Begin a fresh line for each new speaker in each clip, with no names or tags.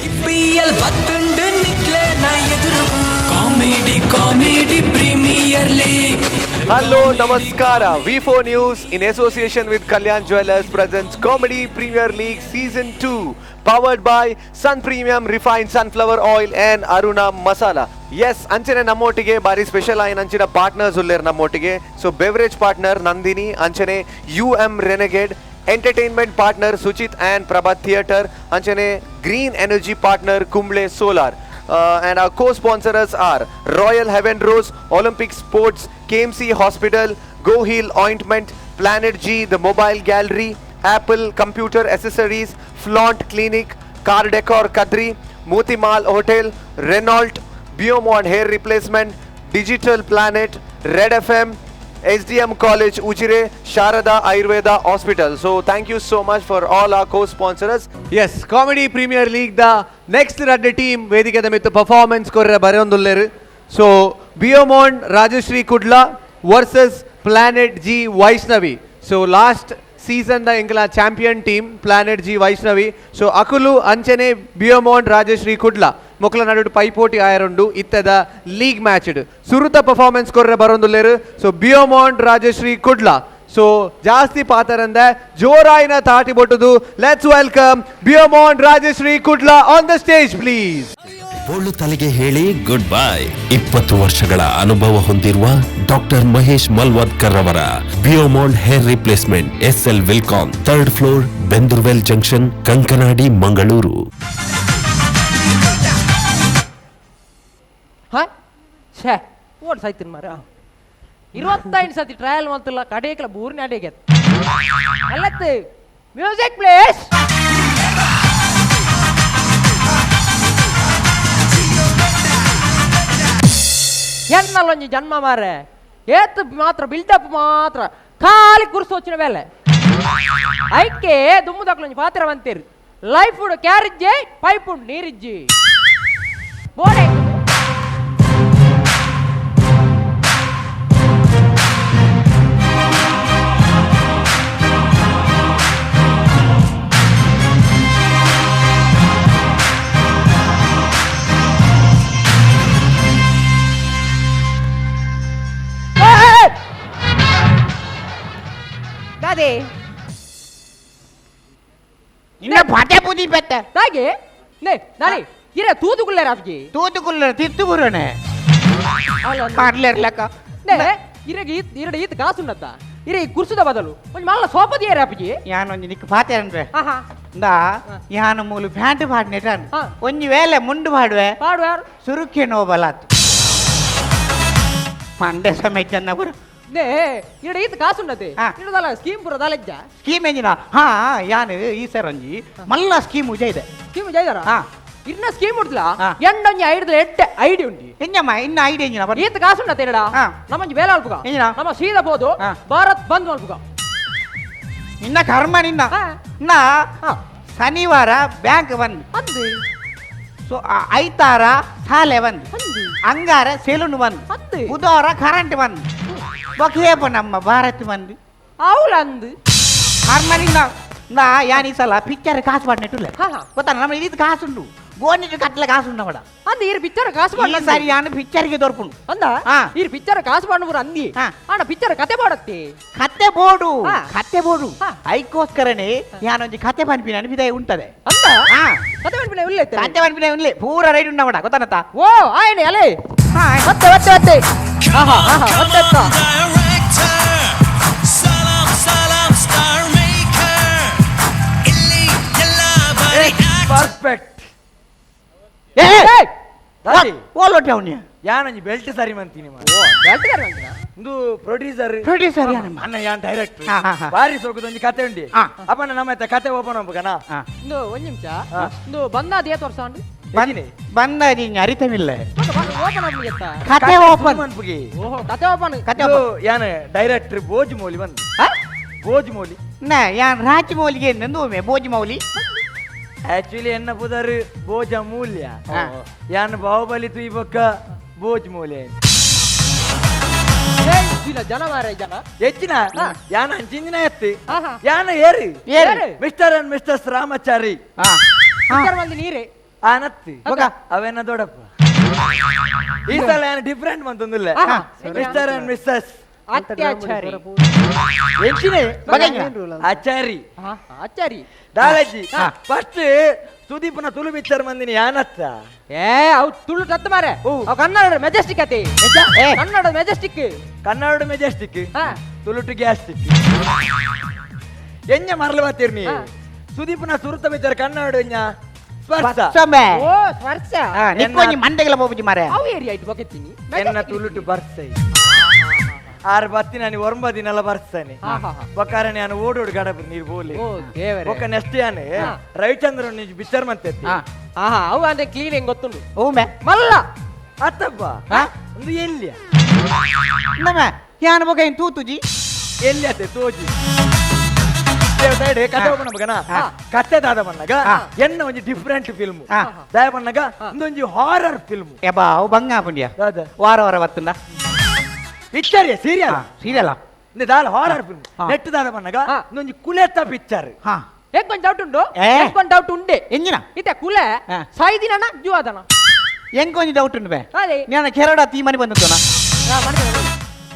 IPL ಬತ್ತುಂಡು ನಿಕ್ಲೆನ ಎದುರು comedy comedy premier league.
Hello, Namaskara. V4 News in association with Kalyan Jewelers presents Comedy Premier League Season 2, powered by Sun Premium Refined Sunflower Oil and Aruna Masala. Yes, ಅಂಚನೆ ನಮ್ಮೊಟ್ಟಿಗೆ ಬಾರಿ special ಆಯಿನ ಅಂಚಿನ partners ಉಲ್ಲೇರ್ ನಮ್ಮೊಟ್ಟಿಗೆ. ಸೊ beverage partner Nandini, ಅಂಚನೆ U M Renegade, entertainment partner Suchit and Prabhat theatre, ಅಂಚನೆ green energy partner Kumble solar. And our co-sponsors are Royal Heaven Rose, Olympic Sports, KMC Hospital, Go Heal Ointment, Planet G, The Mobile Gallery, Apple Computer Accessories, Flaunt Clinic, Car Decor Kadri, Motimal Hotel, Renault, Biomond Hair Replacement, Digital Planet, Red FM, SDM College Ujire, Sharada Ayurveda Hospital. So thank you so much for all our co-sponsors. Yes, Comedy Premier League the next ರಡ್ಡ್ team ವೇದಿಕೆದ ಮಿತ್ತು performance ಕೊರ್ರೆ ಬರೆಯೊಂದುಲ್ಲೆರ್. ಸೊ ಬಿಯೋಮೋಂಡ್ Rajashree Kudla versus planet G Vaishnavi. So last season the ಎಂಕಲ champion team planet G Vaishnavi. So ಅಕುಲು ಅಂಚನೆ ಬಿಯೋಮೋಂಡ್ ರಾಜಶ್ರೀ ಕುಡ್ಲಾ ಮೊಕಲ ನಡುಟು ಪೈಪೋಟಿ ಆಯರುಂಡು. ಇತ್ತದ league match ಸುರುತ performance ಕೊರ್ರೆ ಬರೊಂದುಲ್ಲೆರ್. ಸೊ ಬಿಯೋಮೋಂಡ್ ರಾಜಶ್ರೀ ಕುಡ್ಲಾ. ಸೊ ಜಾಸ್ತಿ ಪಾತರಂದ ಜೋರಾಯಿನ ತಾಟಿ ಬೊಟ್ಟುದು let's welcome Beaumont Rajashree Kudla on the stage, please.
ಬೋಳು ತಲೆಗೆ ಹೇಳಿ ಗುಡ್ ಬೈ. 20 ವರ್ಷಗಳ ಅನುಭವ ಹೊಂದಿರುವ ಡಾಕ್ಟರ್ ಮಹೇಶ್ ಮಲ್ವದ್ಕರ್ ಅವರ ಬಿಯೋಮಾಂಡ್ hair replacement, S L Wilcon, third floor, Bendoorwell junction, Kankanady, Mangaluru.
ಹಾ ಛೇ, ಓಡ್ ಸಾಯ್ತೀನಿ ಮಾರ. 25 ಸತಿ ಟ್ರಯಲ್ ಮಂತಿಲ್ಲ, ಕಡೇಕಲ ಬೂರಿನ ಅಡಿಗೆ ಅಲ್ಲತ್ತು. Music please. ಎನ್ನಲ್ಲೊಂಜಿ ಜನ್ಮ ಮಾರೆ, ಏತ್ ಮಾತ್ರ ಬಿಲ್ಡಪ್ ಮಾತ್ರ ಖಾಲಿ ಕುರ್ಸು వచ్చిన ಬೇಲೆ. ಐಕೆ ದುಮ್ಮುದಕ್ಲೊಂಜಿ ಪಾತ್ರ ಬಂತೀರಿ, ಲೈಫ್ ಕ್ಯಾರಿಜ್ಜೆ ಪೈಪ್ ಉಂಡು ನೀರಿಜ್ಜಿ ಬೋಡೆ. ಏಯ್! ದಾದೆ?
ಇನ್ನ ಪಾಠ ಬುದಿ ಬೆತ್ತ.
ದಾಗೆ ನೇ ನಾನಿ ಇರ ತೂದುಗುಲ್ಲೆ ರಾಫ್ಜಿ.
ತೂತುಕುಲ್ಲ ತಿತ್ತು ಬುರನೆ ಪಾಡ್ಲೇರ್ಲಕ್ಕ.
ನೇ ಇರಗೆ ಈತ್ ಇರಡ ಈತ್ ಕಾಸುನ್ನತ್ತ ಇರೆ ಈ ಕುರ್ಸುದ ಬದಲು ಒಂಜಿ ಮಲ್ಲ ಸೋಪದಿ ರಾಫ್ಜಿ.
ಯಾನೊಂಜಿ ನಿಕ್ ಪಾತೆ
ಆಹಾ.
ಇಂದಾ, ಯಾನು ಮೂಲು ಪ್ಯಾಂಟ್ ಪಾಡ್ನೆಟಾನ್. ಒಂಜಿ ವೇಳೆ ಮುಂಡು ಪಾಡುವೆ.
ಪಾಡುವಾರ್.
ಸುರುಕ್ಕೆ ನೋಬಲಾತ್ ಮಂಡೆ ಸಮೇತ ಪುರ.
ನೇ ಇರಡ ಈತ್ ಕಾಸುನ್ನತೆ. ಇರದಲ್ಲ ಸ್ಕೀಮ್ ಪುರ ದಾಲೆಜ್ಜ.
ಸ್ಕೀಮ್ ಎಂಜಿನ? ಹಾ, ಯಾನು ಈ ಸರ್ ಒಂಜಿ ಮಲ್ಲ ಸ್ಕೀಮ್ ಉಜ ಇದೆ.
ಸ್ಕೀಮ್ ಜೈದಾರ? ಇರ್ನ ಸ್ಕೀಮ್ ಉಡ್ಲ. ಎಂಡೊಂಜಿ ಐಡ್ದ ಎಡ್ಡೆ ಐಡಿ ಉಂಡಿ.
ಎಂಜಮ್ಮ, ಇನ್ನ ಐಡಿ ಎಂಜಿನ ಬನ್ನಿ.
ಈತ್ ಕಾಸುನ್ನತೆ ಇರಡ. ನಮ್ಮಂಜಿ ಬೇಲೆ ಅಲ್ಪುಗ.
ಎಂಜಿನ?
ನಮ್ಮ ಸೀದಾ ಪೋದು ಭಾರತ್ ಬಂದ್ ಮಲ್ಪುಗ.
ನಿನ್ನ ಕರ್ಮ ನಿನ್ನ. ನಾ ಶನಿವಾರ ಬ್ಯಾಂಕ್ ಬಂದ್.
ಅಂದು.
ಸೊ ಐತಾರ ಶಾಲೆ ಬಂದ್.
ಅಂದು.
ಅಂಗಾರ ಸೆಲೂನ್ ಬಂದ್.
ಅಂದು.
ಬುಧವಾರ ಕರೆಂಟ್ ಬಂದ್. ಬೊಕೇಪ ನಮ್ಮ ಭಾರತ್ ಬಂದ್.
అవులంದು.
ಕರ್ಮ ನಿನ್ನ. ನಾ ಯಾನ್ ಈ ಸಲ ಪಿಕ್ಚರ್ ಕಾಸು ಪಾಡ್ನೆಟ್ಟುಲ್ಲ.
ಹಾ, ಹಾ.
ಗೊತ್ತಾ, ನಮ್ಮ ಇದು ಕಾಸುಂಡು, ಗೋಣಿಟ್ಟು ಕಟ್ಲೆ ಕಾಸುಂಡು ಅವಡ.
ಅಂದ ಈರ್ ಪಿಕ್ಚರ್ ಕಾಸು
ಈ
ಪಾಡ್ನ.
ಸಾರಿ ಯಾನು ಪಿಕ್ಚರ್ಗೆ ದೊರ್ಪುಂಡು.
ಅಂದ. ಈರ್ ಪಿಕ್ಚರ್ ಕಾಸು ಪಾಡ್ನ ಪೂರ ಅಂದಿ. ಆಂಡ ಪಿಕ್ಚರ್ ಕತೆ ಪಾಡತ್ತಿ.
ಕತ್ತೆ ಬೋಡು. ಕತ್ತೆ ಬೋಡು. ಐಕೋಸ್ಕರನೇ ಯಾನೊಂಜಿ ಕತೆ ಪನ್ಪಿನ ಅನ್ಪಿದ ಉಂಟದೆ.
ಅಂದ. ಕತೆ ಪನ್ಪಿನ ಉಲ್ಲೆ.
ಕತೆ ಪನ್ಪಿನ ಉಲ್ಲೆ ಪೂರ ರೈಡ್ ಉಂಡವಡ, ಗೊತ್ತಾನತ್ತ?
ಓ ಆಯನೆ ಅಲೆ. ಮತ್ತೆ ಮತ್ತೆ ಮತ್ತೆ ಆಹಾ ಆಹಾ ಮತ್ತೆ ಅತ್ತ.
ಡೈರೆಕ್ಟರ್ ಸಲಾಂ ಸಲಾಂ ಸ್ಟಾರ್ ಮೇಕರ್, ಇಲ್ಲಿ ಎಲ್ಲ ಬರೀ
ಪರ್ಫೆಕ್ಟ್.
ಏ.
ಏಯ್!
ದಾದಿ.
ಓಲೋಟೆ ಅವನಿಯ.
ಯಾನೊಂಜಿ ಬೆಲ್ಟ್ ಸರಿ ಮಂತೀನಿ.
ಓ ಬೆಲ್ಟ್ ಗಾರೆ ಮಂತಿನ?
ಇಂದು ಪ್ರೊಡ್ಯೂಸರ್.
ಪ್ರೊಡ್ಯೂಸರ್ ಯಾನಮ್ಮ.
ಅಣ್ಣ, ಯಾನ್ ಡೈರೆಕ್ಟರ್.
ಹಾ, ಹಾ, ಹಾ.
ಬಾರಿ ಸೋಕುದೊಂಜಿ ಕತೆ ಉಂಡಿ. ಅಪ್ಪನ ನಮ್ಮ ಕತೆ ಓಪನ್ ಅಪ್ಪಗನ.
ಇಂದು ಒಂದ್ ನಿಮಿಷ, ಇಂದು ಬಂದಾದ ಏತ್ ವರ್ಷ ಅಂಡು?
ಬಂದ ನೀ ಅರಿತಮಿಲ್ಲ.
ಓಪನ್ ಆಗ್ಲಿ ಎತ್ತ.
ಕತೆ ಓಪನ್.
ಮನ್ಪುಗೆ.
ಓಹೋ, ಕತೆ ಓಪನ್.
ಕತೆ ಓಪನ್.
ಯಾನ್ ಡೈರೆಕ್ಟರ್ ಬೋಜ್ ಮೌಲಿ ಬಂದು. ಬೋಜ್ ಮೌಲಿ.
ನಾ ಯಾನ್ ರಾಜಮೌಲಿಗೆ ನಂದು ಒಮ್ಮೆ ಬೋಜಮೌಲಿ.
ಆಕ್ಚುಲಿ ಎನ್ನ ಪುದರ್ ಬೋಜ ಮೂಲ್ಯ. ಯಾನ್ ಬಾಹುಬಲಿ ತುಯಿ ಬೊಕ್ಕ ಬೋಜ್ ಮೌಲ್ಯ.
ಏಯ್, ಇಲ್ಲ ಜನ ಮಾರ ಜನ.
ಹೆಚ್ಚಿನ ಯಾನ ಅಂಚಿಂಜಿನ ಎತ್ತಿ. ಯಾನ ಏರಿ.
ಏರು.
ಮಿಸ್ಟರ್ ಅಂಡ್ ಮಿಸ್ಟರ್ಸ್ ರಾಮಚಾರಿ.
ಪಿಕ್ಚರ್ ಮಂದಿ ನೀರೇ.
ಆನತ್ತಿ ಅವೇನ ದೊಡಪ್ಪ ಈ ಸಲ ಏನು ಡಿಫ್ರೆಂಟ್ ಬಂತಂದಿಲ್ಲ mister and missus
ಅತ್ಯಾಚಾರಿ
ಎಂಚಿನೇ
ಬಗೆಂಜ.
ಆಚಾರಿ
ಆಚಾರಿ
ದಾದಾಜಿ ಫಸ್ಟ್ ಸುದೀಪ್ನ ತುಳು ಪಿಕ್ಚರ್ ಮಂದಿನಿ ಯಾನತ್ತ
ಏ ಅವು ತುಳು ತತ್ತ ಮಾರೆ ಅವು ಕನ್ನಡ ಮೆಜೆಸ್ಟಿಕ್ ಅತಿ ಕನ್ನಡ ಮೆಜೆಸ್ಟಿಕ್
ಕನ್ನಡ ಮೆಜೆಸ್ಟಿಕ್ ತುಳುಟು ಗ್ಯಾಸ್ಟಿಕ್ ಎಂಜ ಮರಲು ಬಾತಿರ್ನಿ ಸುದೀಪ್ನ ಸುರುತ ಪಿಕ್ಚರ್ ಕನ್ನಡ ಎಂಜ ಸ್ಪರ್ಶ
ಓ ಸ್ಪರ್ಶ
ನಿಕ್ಕೊಂಜಿ ಮಂಡೆಗೆಲ್ಲ ಪೋಪುಜಿ ಮಾರೆ
ಅವು ಏರಿಯಾ ಇಟ್ಟು ಬೊಕೆತ್ತೀನಿ
ಎನ್ನ ತುಳುಟು ಬರ್ಸೈ ಆರು ಬತ್ತಿ ನಾನು ಒಂಬ ದಿನಲ ಬರ್ತಾನೆ ಬಕ್ಕಾರ ನಾನು ಓಡೋಡು ಗಡಬ ನೀರು ಬೋಲಿ
ಓ ದೇವರೇ
ಬೊಕ್ಕ ನೆಕ್ಸ್ಟ್ ಯಾನೆ ರವಿಚಂದ್ರನ್ ಪಿಕ್ಚರ್ ಮಂತೆ
ಆಹಾ ಅವು ಅಂದ್ರೆ ಕ್ಲೀನ್ ಹೆಂಗ್ ಗೊತ್ತುಂಡು
ಓ ಮೇ
ಮಲ್ಲ
ಅತ್ತಬ್ಬ ಒಂದು ಎಲ್ಲಿಯ
ನಮ್ಮ ಯಾನ ಬೊಕ ಏನ್ ತೂತುಜಿ
ಎಲ್ಲಿ ಅತ್ತೆ ತೋಜಿ ಸೈಡ್ ಕತೆ ಒಬ್ಬನ ಮಗನ ಕತೆ ದಾದ ಬಣ್ಣಗ ಎನ್ನ ಒಂಜಿ ಡಿಫರೆಂಟ್ ಫಿಲ್ಮ್ ದಾಯ ಬಣ್ಣಗ ಒಂದೊಂಜಿ ಹಾರರ್ ಫಿಲ್ಮ್
ಎಬಾ ಅವು ಬಂಗ ಪುಂಡಿಯ ವಾರ ವಾರ ಬತ್ತುಂಡ
picture serial
serial
ದಾಲ horror film net ದಾದ ಬಣ್ಣಗ ಒಂದೊಂಜಿ ಕುಲೆತ ಪಿಕ್ಚರ್
ಹಾ
ಎಂಕೊಂದು ಡೌಟ್ ಉಂಡು ಎಂಕೊಂದು ಡೌಟ್ ಉಂಡೆ
ಎಂಜಿನ
ಇತ್ತೆ ಕುಲೆ ಸಾಯ್ದಿನ ಜೀವದನ
ಎಂಕೊಂಜಿ ಡೌಟ್ ಉಂಡು ಬೇ
ಅದೇ
ನಾನು ಕೆರಡ ತೀ ಮನೆ ಬಂದದ್ದು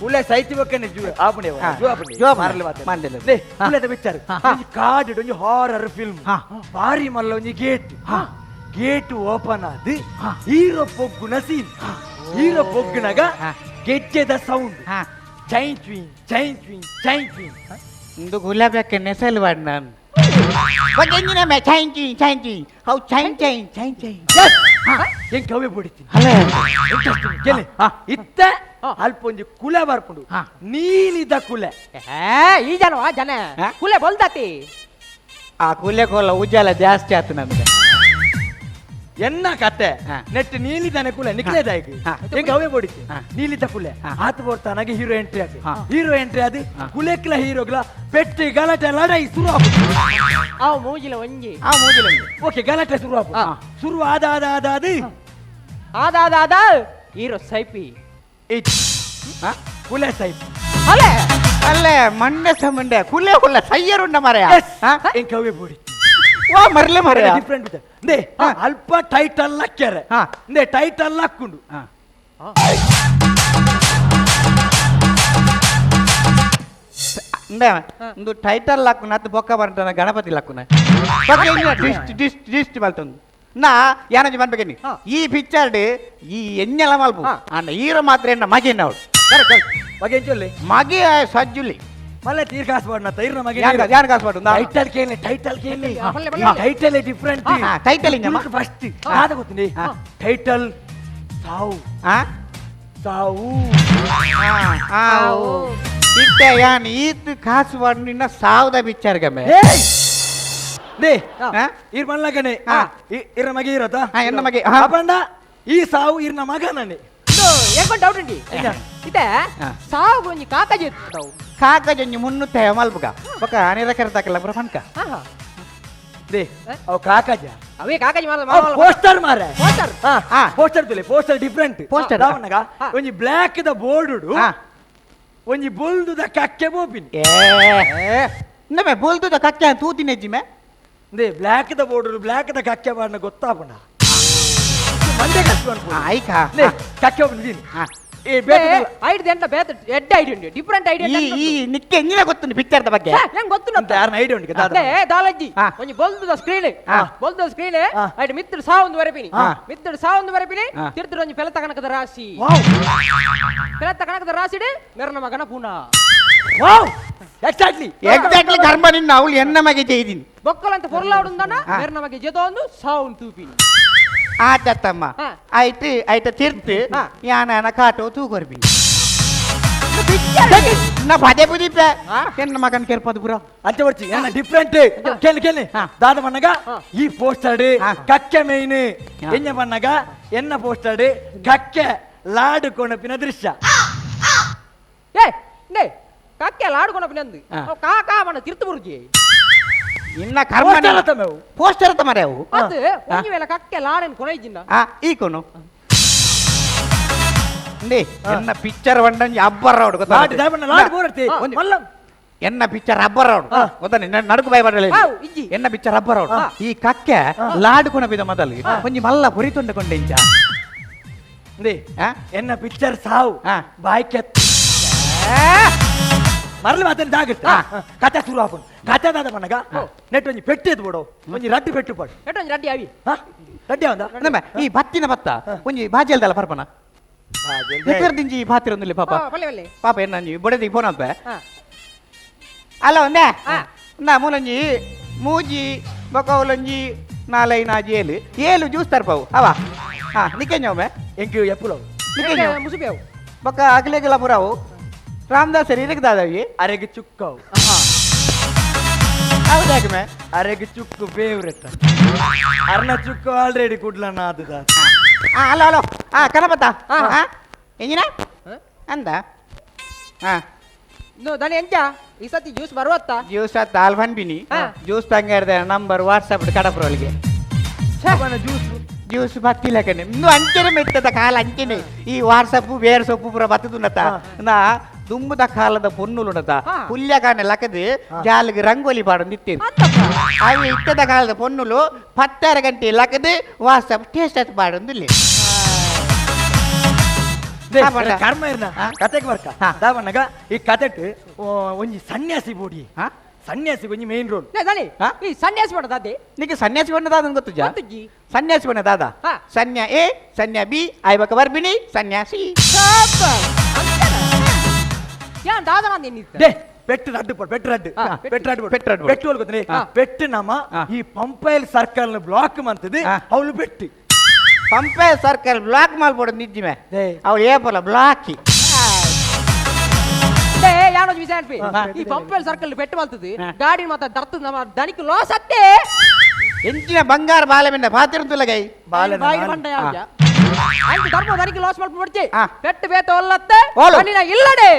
ಕುಲೆ ಸೈತಿ ಬೊಕ್ಕನೆ ಜೂ ಆಪುಣೆ ಜೂ ಆಪುಣೆ
ಜೂ ಆಪುಣೆ.
ಮಾರ್ಲೆ ಮಾತೆ
ಮಾರ್ಲೆ.
ಲೇ ಕುಲೆತ ಪಿಕ್ಚರ್ ಒಂಜಿ ಕಾಡ್ ಒಂಜಿ ಹಾರರ್ ಫಿಲ್ಮ್ ಬಾರಿ ಮಲ್ಲ ಒಂಜಿ gate gate open ಆದ್ ಹೀರೋ ಪೊಗ್ಗುನ ಸೀನ್ ಹೀರೋ ಪೊಗ್ಗುನಗ ಗೆಜ್ಜೆದ ಸೌಂಡ್ ಚೈನ್ ಚ್ವಿನ್ ಚೈನ್ ಚ್ವಿನ್ ಚೈನ್ ಚ್ವಿನ್
ಒಂದು ಗುಲಾಬಿ ನೆಸಲು ವಾಡ್ ನಾನು ಎಂಜಿನ ಮೇ ಚೈನ್ ಚಿ ಚೈನ್ ಚಿ how chain chain chain chain
ಏನ್ ಕವಿ ಬಿಡ್ತೀನಿ
ಅಲ್ಲ
ಇಂಟ್ರೆಸ್ಟಿಂಗ್ ಕೇಳಿ ಇತ್ತ ಅಲ್ಪ ಒಂಜಿ ಕುಲೆ ಬರ್ಪುಂಡು ನೀಲಿದ ಕುಲೆ
ಈ ಜನವಾ ಜನ ಕುಲೆ ಬಲ್ದಾತಿ
ಆ ಕುಲೆ ಕೋಲ ಉಜ್ಜಾಲ ಜಾಸ್ತಿ ಆತು ನಮ್ಗೆ
ಎನ್ನ ಕತೆ ನೆಟ್ ನೀಲಿದನೆ ಕುಲೆ ನಿಕ್ಲೇದಾಯ್ತು ಹೆಂಗ ಅವೇ ಬಡಿತಿ ನೀಲಿದ ಕುಲೆ ಆತ ಬೋರ್ತಾನಾಗ ಹೀರೋ ಎಂಟ್ರಿ ಆಗ ಹೀರೋ ಎಂಟ್ರಿ ಅದು ಕುಲೆಕ್ಲ ಹೀರೋಗ್ಲ ಪೆಟ್ಟಿ ಗಲಾಟೆ ಲಡಾಯಿ ಶುರು ಆಪುಂಡು
ಅವು ಮೂಜಿಲ ಒಂಜಿ
ಆ ಮೂಜಿಲ ಒಂಜಿ
ಓಕೆ ಗಲಾಟೆ ಶುರು ಆಪುಂಡು ಶುರು ಆದ ಆದ ಆದ ಅದು
ಆದ ಆದ ಆದ ಹೀರೋ ಸೈಪಿ
it ಕುಲೆ ಸೈಪಿ
ಅಲೆ
ಅಲ್ಲೇ ಮಂಡೆ ಸಮಂಡೆ ಕುಲೆ ಕುಲ್ಲ ಸೈಯರುಂಡ ಮರೆಯ
ಎಂಕ ಅವೇ ಬಡಿ
ವಾ ಮರ್ಲೆ ಮರೆಯ
ಡಿಫರೆಂಟ್ they ಅಲ್ಪ ಟೈಟಲ್ ಲಕ್ಕ್ಯಾರೆ they title ಲಕ್ಕುಂಡು
ಒಂದು ಟೈಟಲ್ ಲಕ್ಕುನ ಅದು ಬೊಕ್ಕ ಬಂಟನ ಗಣಪತಿ ಲಕ್ಕುನ ಡಿಸ್ಟ್ ಡಿಸ್ಟ್ ಡಿಸ್ಟ್ ಮಲ್ತೊಂದು ನಾ ಯಾನಂಜಿ ಮನ್ಬೇಕೇನಿ ಈ ಪಿಕ್ಚರ್ ಈ ಎಣ್ಣೆಲ ಮಲ್ಪು ಅಣ್ಣ ಹೀರೋ ಮಾತ್ರ ಎಣ್ಣ ಮಗೆ ಅವಳು
ಮಗೆ
ಮಗೆ ಸಜ್ಜುಲಿ
ಮಲ್ಲ ತೀರ್ ಕಾಸು ಪಾಡ್ನ ತೈರ್ನ ಮಗೆ
ಯಾನ್ ಕಾಸು ಪಾಡು
ಟೈಟಲ್ ಕೇಳಿ ಟೈಟಲ್ ಕೇಳಿ title different
title
first ಆದ ಗೊತ್ತಿನಿ ಟೈಟಲ್ ಸಾವು ಸಾವು
ಇತ್ತೆ ಯಾನ್ ಈತ್ ಕಾಸು ಪಾಡು ಸಾವುದ ಪಿಕ್ಚರ್ ಗಮೆ
they ಇರ್ ಮಲ್ಲಗನೆ ಇರ ಮಗೆ ಇರತ
ಎನ್ನ ಮಗೆ
ಅಪಂಡ ಈ ಸಾವು ಇರ್ನ ಮಗನನೆ
ಎಂಕೊಂದು ಡೌಟ್ ಉಂಡಿ ಇತ್ತೆ ಸಾವು ಒಂಜಿ ಕಾಕಜಿ ಇತ್ತವು
ಕಾಕಜಿ ಒಂಜಿ ಮುನ್ನುತ್ತೆ ಮಲ್ಪುಗ ಬೊಕ ಅನಿರಕರ ತಾಕಲ್ಲ ಪುರ ಪನ್ಕ
they ಅವು ಕಾಕಜ
ಅವೇ ಕಾಕಜಿ ಮಾರ
ಪೋಸ್ಟರ್ ಮಾರೆ
ಪೋಸ್ಟರ್
ಪೋಸ್ಟರ್ ತುಲೆ poster different
poster
ದಾವನಗ ಒಂಜಿ black the board ಒಂಜಿ ಬೊಲ್ದುದ ಕಕ್ಕೆ ಬೋಪಿನಿ
ನಮೆ ಬೊಲ್ದುದ ಕಕ್ಕೆ ತೂತಿನೆಜ್ಜಿ May
they black the board black the ಕಕ್ಕೆ ಬಾರ್ನ ಗೊತ್ತಾಪುಣ ಮಂಡೆ ಕಷ್ಟ
ಆಯ್ಕ
they ಕಕ್ಕೆ ಒಬ್ಬನ
ಏ ಐಡಿಯಾ ಎಂತ ಬೇತ ಎಡ್ ಐಡಿಯಾ ಉಂಟು ಡಿಫರೆಂಟ್ ಐಡಿಯಾ
ಈ ನಿಕ್ಕೆ ಎಂಜಿನ ಗೊತ್ತುಂಡು ಪಿಕ್ಚರ್ the ಬಗ್ಗೆ
ನಂಗೆ ಗೊತ್ತುಂಡು
ಯಾರನ್ನ ಐಡಿಯಾ ಉಂಟು
ಅದೇ ದಾಲಜ್ಜಿ ಒಂಜಿ ಬೊಲ್ದುದ ಸ್ಕ್ರೀನ್ ಬೊಲ್ದುದ ಸ್ಕ್ರೀನ್ ಐಟ್ ಮಿತ್ರ ಸಾವೊಂದು ಬರೆಪಿನಿ ಮಿತ್ರ ಸಾವೊಂದು ಬರೆಪಿನಿ ತಿರ್ತಿರ ಒಂಜಿ ಪೆಲತ ಕಣಕದ ರಾಶಿ ಪೆಲತ ಕಣಕದ ರಾಶಿಡ್ ಮೆರನ ಮಗನ ಪುನಾ
wow exactly
exactly ಕರ್ಮ ನಿನ್ನ ಅವಳು ಎನ್ನ ಮಗೆ ಜೈದಿನಿ
ಬೊಕ್ಕಲಂತ ಪೊರ್ಲಾಡುಂದನ ಮೆರನ ಮಗೆ ಜೆತೊಂದು ಸಾವೊಂದು ತೂಪಿನಿ
ಆತತ್ತಮ್ಮ ಆಯ್ತು ಆಯ್ತ ತಿರ್ತು ಯಾನ ಕಾಟೋ ತೂಕೊರ್ಪಿನಿ ನಾ ಪದೇ ಪುದೀಪ ಎನ್ನ ಮಗನ್ ಕೇರ್ಪದು ಪುರ
ಅಂಚೆ ಬರ್ಚಿ ಎನ್ನ ಡಿಫರೆಂಟ್ ಕೇಳಿ ಕೇಳಿ ದಾದ ಬಣ್ಣಗ ಈ ಪೋಸ್ಟರ್ ಕಕ್ಕೆ ಮೇಯ್ನ್ ಎನ್ನ ಬಣ್ಣಗ ಎನ್ನ ಪೋಸ್ಟರ್ ಕಕ್ಕೆ ಲಾಡು ಕೊಣಪಿನ ದೃಶ್ಯ
ಏ ನೇ ಕಕ್ಕೆ ಲಾಡು ಕೊಣಪಿನ ಅಂದು ಕಾ ಕಾ ಬಣ್ಣ ತಿರ್ತು ಬುರುಜಿ
ಇನ್ನ ಕರ್ಮ ಪೋಸ್ಟರ್ ತಮರೆ ಅವು
ಅದು ಒಂಜಿ ವೇಳೆ ಕಕ್ಕೆ ಲಾಡನ್ ಕೊನೈಜಿನ
ಈ ಕೊನು ಎನ್ನ ಪಿಕ್ಚರ್ ಬಂಡಂಜಿ ಅಬ್ಬರ
ಲಾಡ್ ದಾಬಣ್ಣ ಲಾಡ್ ಬೋರತಿ ಮಲ್ಲ
ಎನ್ನ ಪಿಕ್ಚರ್ ರಬ್ಬರ್ ಅವಡು ಗೊತ್ತಾನೆ ನಡುಕು ಭಯ
ಹಾವ್, ಇಜ್ಜಿ.
ಎನ್ನ ಪಿಕ್ಚರ್ ರಬ್ಬರ್ ಅವಡು ಈ ಕಕ್ಕೆ ಲಾಡು ಕೊನಬಿದ ಮೊದಲು ಒಂಜಿ ಮಲ್ಲ ಪೊರಿ ತೊಂಡೆ ಕೊಂಡೆ ಇಂಚ
ಎನ್ನ ಪಿಕ್ಚರ್ ಸಾವು ಬಾಯ್ಕೆ ಮರಳು ಮಾತನ್ನು ಜಾಗೃತ ಕತೆ ಶುರು ಹಾಕೊಂಡು ಕತೆ ದಾದ ಮನಗ ನೆಟ್ ಒಂಜಿ ಪೆಟ್ಟು ಎದ್ದು ಬಿಡು ಒಂಜಿ ರಡ್ಡು ಪೆಟ್ಟು ಪಾಡು
ಎಟ್ಟು ಒಂಜಿ ರಡ್ಡಿ ಅವಿ
ರಡ್ಡಿ ಅವಂದ
ನಮ್ಮ ಈ ಬತ್ತಿನ ಬತ್ತ ಒಂಜಿ ಬಾಜೆಲ್ದಲ್ಲ ಪರ್ಪನ ದಿಂಜಿ ಬಾತಿರೊಂದಿಲ್ಲ ಪಾಪ ಪಾಪ ಎನ್ನ ಬೊಡೆದಿ ಫೋನ್ ಅಲ್ಪ ಅಲ್ಲ ಒಂದೇ ನಾ ಮೂಲಂಜಿ ಮೂಜಿ ಬೊಕ ಉಲಂಜಿ ನಾಲೈ ನಾಜಿ ಏಲು ಏಲು ಜ್ಯೂಸ್ ತರ್ಪವು ಅವ ಹಾ ನಿಕ್ಕೆಂಜೊಮ್ಮೆ
ಎಂಕು ಎಪ್ಪುಲವು
ನಿಕ್ಕೆಂಜ
ಮುಸುಬೇವು
ಬೊಕ ಅಗಲೆಗಲ ಪುರಾವು ರಾಮದಾಸ್ ಇದಕ್ಕೆ ದಾದಾವಿ
ಅರೆಗೆ ಚುಕ್ಕವು
ಹೌದಾಗಮೆ
ಅರೆಗೆ ಚುಕ್ಕು ಫೇವ್ರೆಟ್ ಅರ್ನ ಚುಕ್ಕು ಆಲ್ರೆಡಿ ಕುಡ್ಲಣ್ಣ ಆದುದ
ಹಲೋ ಹಲೋ ಹಾ ಕನಪತ್ತ ಹಾ ಎಂಜಿನ ಅಂದ ಹಾ
ದನಿ ಎಂಚ ಈ ಸತಿ ಜ್ಯೂಸ್ ಬರುವತ್ತ
ಜ್ಯೂಸ್ ಆತ ಆಲ್ಫನ್ ಬಿನಿ ಜ್ಯೂಸ್ ತಂಗಾರ್ದ ನಂಬರ್ ವಾಟ್ಸಪ್ ಕಡಪ್ರೊಳಗೆ
ಜ್ಯೂಸ್
ಜ್ಯೂಸ್ ಬತ್ತಿಲ್ಲ ಕಣೆ ಇನ್ನು ಅಂಚನೆ ಮೆತ್ತದ ಕಾಲ ಅಂಚನೆ ಈ ವಾಟ್ಸಪ್ ಬೇರೆ ಸೊಪ್ಪು ಪೂರ ಬತ್ತದುನತ ನಾ ದುಂಬುದ ಕಾಲದ ಪೊನ್ನುಲುನತ ಪುಲ್ಯ ಕಾಣೆ ಲಕದು ಜಾಲಿಗೆ ರಂಗೋಲಿ ಪಾಡೊಂದು ಇತ್ತೇನು ಅವು ಇತ್ತದ ಕಾಲದ ಪೊನ್ನುಲು 10 ಗಂಟೆ ಲಕದು ವಾಟ್ಸಪ್ ಟೇಸ್ಟ್ ಪಾಡೊಂದಿಲ್ಲ
ಕರ್ಮ ಇರ್ನ ಕತೆಗೆ ಬರ್ಕ ದಾವಣ್ಣಗ ಈ ಕತೆಟ್ ಒಂಜಿ ಸನ್ಯಾಸಿ ಬೋಡಿ ಸನ್ಯಾಸಿ ಒಂಜಿ ಮೇನ್ ರೋಲ್
ಈ ಸನ್ಯಾಸಿ ಬಣ್ಣ ದಾದೆ
ನಿಕ್ಕೆ ಸನ್ಯಾಸಿ ಬಣ್ಣ ದಾದ ಗೊತ್ತು ಸನ್ಯಾಸಿ ಬಣ್ಣ ದಾದ ಸನ್ಯಾ ಎ ಸನ್ಯಾ ಬಿ ಆಯ್ಬಕ ಬರ್ಬಿನಿ ಸನ್ಯಾಸಿ
ಪೆಟ್ಟು ರಡ್ಡು ಪೆಟ್ಟು ರಡ್ಡು ಪೆಟ್ಟು ರಡ್ಡು ಪೆಟ್ಟು ರಡ್ಡು ಪೆಟ್ಟು ಗೊತ್ತೇ ಪೆಟ್ಟು ನಮ್ಮ ಈ ಪಂಪೈಲ್ ಸರ್ಕಲ್ ಬ್ಲಾಕ್ ಮಂತದೆ ಅವಳು ಪೆಟ್ಟು
ಪಂಪೈಲ್ ಸರ್ಕಲ್ ಬ್ಲಾಕ್ ಮಾಲ್ಪೋಡು ನಿಜ್ಜಿಮೆ ಅವಳು ಏಪಲ ಬ್ಲಾಕಿ
ಈ ಪಂಪೈಲ್ ಸರ್ಕಲ್ ಪೆಟ್ಟು ಮಲ್ತದೆ ಗಾಡಿ ಮಾತ್ರ ದರ್ತದ ನಮ್ಮ ದನಿಕ್ ಲಾಸ್ ಅತ್ತೆ
ಎಂಚಿನ ಬಂಗಾರ ಬಾಲೆ ಮಿನ್ನ ಪಾತಿರುತ್ತಲ್ಲ ಗೈ
ಬಾಲೆ
ಅಂಚ ಧರ್ಮ ದನಿಕ್ ಲಾಸ್ ಮಲ್ಪ ಬಿಡ್ಚಿ ಪೆಟ್ಟು ಬೇತ ಒಲ್ಲತ್ತೆ ದನಿನ ಇಲ್ಲಡೆ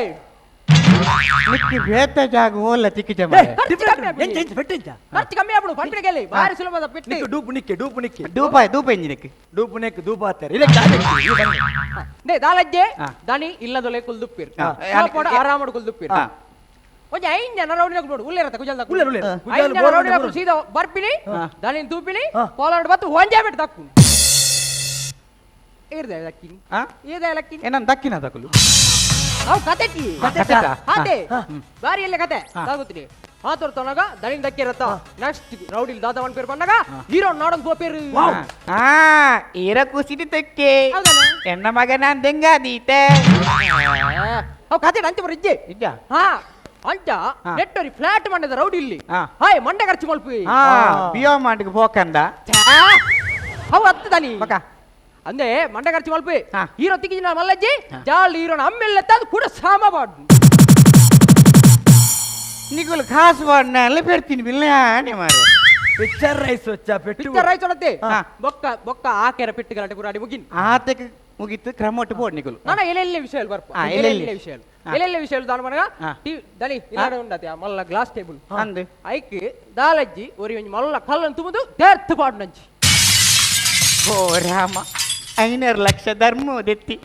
ನಿಕ್ಕಿ ಬೇತ ಜಾಗ ಓಲ್ಲ ತಿಕ್ಕಿ ಜಮ
ಖರ್ಚು ಕಮ್ಮಿ ಆಗ್ಬಿಡು ಪಂಪಿನ ಗೆಲ್ಲಿ ಭಾರಿ ಸುಲಭದ ಪೆಟ್ಟು
ಡೂಪು ನಿಕ್ಕೆ ಡೂಪು ನಿಕ್ಕೆ
ಡೂಪ ಡೂಪ ಇಂಜಿನಕ್ಕೆ
ಡೂಪು ನೆಕ್ ದೂಪ ಹಾಕ್ತಾರೆ ಇದಕ್ಕೆ
ದಾಲಜ್ಜೆ ದನಿ ಇಲ್ಲದೊಲೆ ಕುಲ್ದುಪ್ಪಿರ್ ಆರಾಮಡು ಕುಲ್ದುಪ್ಪಿರ್ ಒಂಜಿ 5 ಜನ ರೌಡಿನ ನೋಡು ಉಲ್ಲೇರತ್ತ ಕುಜಲ್ದ
ಉಲ್ಲೇರು
5 ಜನ ರೌಡಿನ ಸೀದಾ ಬರ್ಪಿನಿ ದನಿನ್ ತೂಪಿನಿ ಪೋಲಾಂಡ್ ಬತ್ತು ಒಂಜೇ ಬಿಟ್ಟು ದಕ್ಕು ಇರ್ದೆ ಲಕ್ಕಿನಿ ಇರ್ದೆ ಲಕ್ಕಿನಿ
ಏನನ್ ದಕ್ಕಿನ ದಕ್ಕಲು
ಅವು ಕತೆಟಿ ಅದೇ ಬಾರಿ ಎಲ್ಲ ಕತೆ ಗೊತ್ತೀನಿ ಆತೋರ್ ತೊನಗ ದನಿನ್ ದಕ್ಕಿರತ್ತ ನೆಕ್ಸ್ಟ್ ರೌಡಿಲ್ ದಾದ ಒನ್ ಪೇರ್ ಬಂದಾಗ ಹೀರೋ ನಾಡೊಂದು ಪೋಪೇರು
ಈರ ಕುಸಿಟಿ ತಕ್ಕೆ ಎನ್ನ ಮಗ ನಾನ್ ದೆಂಗಾದೀತೆ
ಅವು ಕತೆ ಅಂಚ ಬರ ಇಜ್ಜೆ
ಇಜ್ಜ
ಹಾ ಅಂಚ ನೆಟ್ಟರಿ ಫ್ಲಾಟ್ ಮಂಡದ ರೌಡಿ ಇಲ್ಲಿ ಹಾಯ್ ಮಂಡೆ ಖರ್ಚು ಮಲ್ಪಿ
ಬಿಯೋ ಮಾಡಿಗೆ ಹೋಕಂದ
ಅವು ಹತ್ತು ದನಿ ಅಂದೆ ಮಂಡೆ ಖರ್ಚು ಮಲ್ಪಿ ಹೀರೋ ತಿಕ್ಕಿನ ಮಲ್ಲಜ್ಜಿ ಜಾಲ್ ಹೀರೋನ ಅಮ್ಮೆಲ್ಲ ತಂದು ಕೂಡ ಸಾಮ ಬಾಡು
ನಿಗುಲು ಕಾಸು ಬಾಡ್ನಲ್ಲ ಪೆಡ್ತೀನಿ ಬಿಲ್ಲಾನೆ ಮಾರೆ
ಪಿಕ್ಚರ್ ರೈಸ್ ವಚ್ಚ ಪೆಟ್ಟು
ಪಿಕ್ಚರ್ ರೈಸ್ ಒಡತ್ತೆ ಬೊಕ್ಕ ಬೊಕ್ಕ ಆಕೆರ ಪೆಟ್ಟು ಗಲಾಟೆ ಪೂರ ಅಡಿ ಮುಗಿನ್
ಆತಕ್ಕೆ ಮುಗಿತು ಕ್ರಮೊಟ್ಟು ಬೋಡ್ ನಿಗುಲು
ನಾನು ಎಲ್ಲೆಲ್ಲಿ ವಿಷಯ ಬರ್ಪ ಎಲ್ಲೆಲ್ಲಿ ವಿಷಯ ಎಲ್ಲೆಲ್ಲಿ ವಿಷಯ ದಾನ ಮನಗ ದನಿ ಇಲ್ಲಾಡ ಉಂಡತೆ ಮಲ್ಲ ಗ್ಲಾಸ್ ಟೇಬಲ್
ಅಂದು
ಐಕ್ ದಾಲಜ್ಜಿ ಒರಿ ಒಂಜಿ ಮಲ್ಲ ಕಲ್ಲನ್ನು ತುಂಬುದು ದೇರ್ತು ಪಾಡು ನಂಜಿ
ಓ ರಾಮ 5 ಲಕ್ಷ ಧರ್ಮ ದೆತ್ತಿ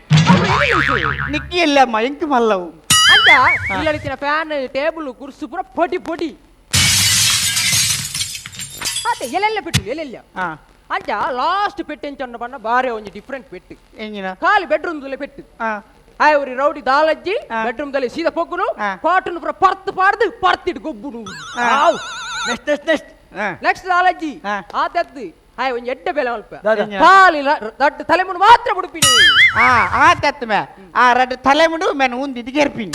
ನಿಕ್ಕಿ ಎಲ್ಲಮ್ಮ ಎಂಕು ಮಲ್ಲವು
ಅಂಚ ಇಲ್ಲಡಿತಿನ ಫ್ಯಾನ್ ಟೇಬಲ್ ಕುರ್ಸು ಪೂರ ಪೊಡಿ ಪೊಡಿ ಅದೇ ಎಲ್ಲೆಲ್ಲ ಪೆಟ್ಟು ಎಲ್ಲೆಲ್ಲ ಅಂಚ ಲಾಸ್ಟ್ ಪೆಟ್ಟು ಎಂಚ ಬಣ್ಣ ಬಾರೆ ಒಂಜಿ ಡಿಫ್ರೆಂಟ್ ಪೆಟ್ಟು ಖಾಲಿ ಬೆಡ್ರೂಮ್ ದಲ್ಲಿ ಪೆಟ್ಟು ಆಯ್ ಅವ್ರಿ ರೌಡಿ ದಾಲಜ್ಜಿ ಬೆಡ್ರೂಮ್ ದಲ್ಲಿ ಸೀದಾ ಪೊಗ್ಗುನು ಕಾಟನ್ ಪೂರ ಪರ್ತ್ ಪಾಡ್ದು ಪರ್ತಿಟ್ಟು ಗೊಬ್ಬುನು
next next next
next ದಾಲಜ್ಜಿ ಆತದ್ದು ಹಾಯ್ ಒಂಜಿ ಎಡ್ಡೆ ಬೆಲೆ ಅಲ್ಪ ಖಾಲಿ ದೊಡ್ಡ ತಲೆಮುಂಡು ಮಾತ್ರ ಬಿಡುಪಿನಿ
ಆ ತತ್ಮೆ ಆ ರಡ್ಡು ತಲೆಮುಂಡು ಮೆನ್ ಉಂದಿದ್ದು ಗೆರ್ಪಿನಿ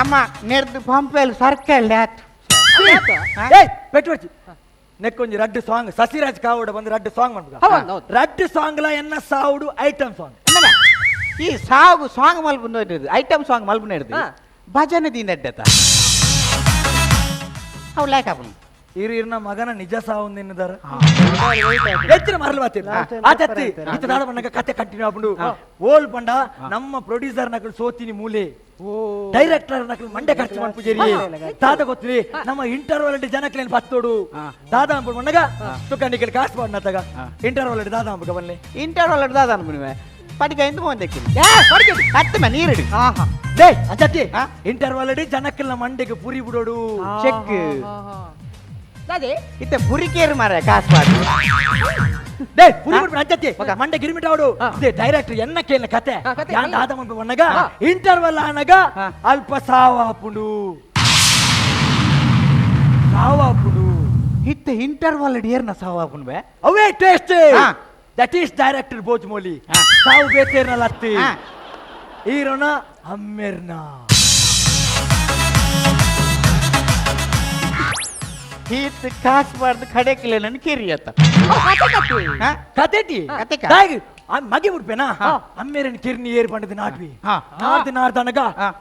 ಅಮ್ಮ ನೆರ್ದು ಪಂಪೆಲ್ ಸರ್ಕಲ್ ಆತು
ಏಯ್ ಪೆಟ್ಟು ಬಚ್ಚಿ ನೆಕ್ಕೊಂಜಿ ರಡ್ಡು ಸಾಂಗ್ ಸಸಿರಾಜ್ ಕಾವಡ ಬಂದು ರಡ್ಡು ಸಾಂಗ್ ಮಾಡ್ಬೇಕು ರಡ್ಡು ಸಾಂಗ್ಲ ಎನ್ನ ಸಾವುಡು ಐಟಮ್ ಸಾಂಗ್
ಈ ಸಾಗು ಸಾಂಗ್ ಮಲ್ಪುಂದು ಐಟಮ್ ಸಾಂಗ್ ಮಲ್ಪುನ ಹಿಡ್ದು ಭಜನೆ ದಿನ ಎಡ್ಡೆತ ಅವು ಲಾಯ್ಕ್ ಆಪುನು
ಇರು ಮಗನ ನಿಜ ಸಾವು ನಿನ್ನದಾರ ಹೆಚ್ಚಿನ ಮರಳು ಮಾತಿಲ್ಲ ಆತತ್ತಿ ಇತ್ತ ದಾದ ಬಣ್ಣಗ ಕತೆ ಕಂಟಿನ್ಯೂ ಆಪುಂಡು ಓಲ್ ಪಂಡ ನಮ್ಮ ಪ್ರೊಡ್ಯೂಸರ್ ನಕಲು ಸೋತಿನಿ ಮೂಲೆ ಡೈರೆಕ್ಟರ್ ನಕಲು ಮಂಡೆ ಖರ್ಚು ಮಾಡ್ಪುಜೇರಿ ದಾದ ಗೊತ್ತಿರಿ ನಮ್ಮ ಇಂಟರ್ವಲ್ ಜನಕ್ಲೇನ್ ಪತ್ತೋಡು ದಾದ ಅಂಬು ಮಣ್ಣಗ ತುಕ್ಕಂಡಿಗೆ ಕಾಸು ಮಾಡತಗ ಇಂಟರ್ವಲ್ ದಾದ ಅಂಬುಗ ಬನ್ನಿ
ಇಂಟರ್ವಲ್ ದಾದ ಅನ್ಬುನುವೆ ಪಡಿಗೆ ಮೋಂದಕ್ಕೆ ಅತ್ತಮ ನೀರಿಡು
ಲೇ ಅಜ್ಜತ್ತಿ ಇಂಟರ್ವಲ್ ಅಡಿ ಜನಕ್ಕೆಲ್ಲ ಮಂಡೆಗೆ ಪುರಿ ಬಿಡೋಡು
ಚೆಕ್
ಅದೇ
ಇತ್ತ ಪುರಿಕೇರು ಮಾರ ಕಾಸು ಪಾಡು
ಡೇ ಪುರಿ ಬಿಡ್ಬಿಡು ಅಜ್ಜತ್ತಿ ಮಂಡೆ ಗಿರಿಮಿಟ್ ಅವಡು ಡೈರೆಕ್ಟರ್ ಎನ್ನ ಕೇಳಿನ ಕತೆ ಯಾನ್ ದಾದ ಮಂಪು ಬಣ್ಣಗ ಇಂಟರ್ವಲ್ ಆನಗ ಅಲ್ಪ ಸಾವಾಪುಂಡು ಸಾವಾಪುಂಡು
ಇತ್ತ ಇಂಟರ್ವಲ್ ಏರ್ನ ಸಾವಾಪುಂಡು ಬೇ
ಅವೇ taste that is director Bhojmoli ಸಾವು ಬೇತೇರ್ನ ಲತ್ತಿ ಹೀರೋನ ಅಮ್ಮೆರ್ನ
ಹೀತ್ ಕಾಸು ಬಾರ್ದು ಕಡೆಕಿಲ್ಲ ನನ್ನ ಕಿರಿಯತ್ತ
ಕತೆಟಿ ಮಗಿ ಬಿಡ್ಪೇನಾ ಅಮ್ಮೇರನ್ ಕಿರ್ನಿ ಏರ್ ಪಂಡದ ನಾಟ್ವಿ ನಾರ್ದು ನಾರ್ದನಗ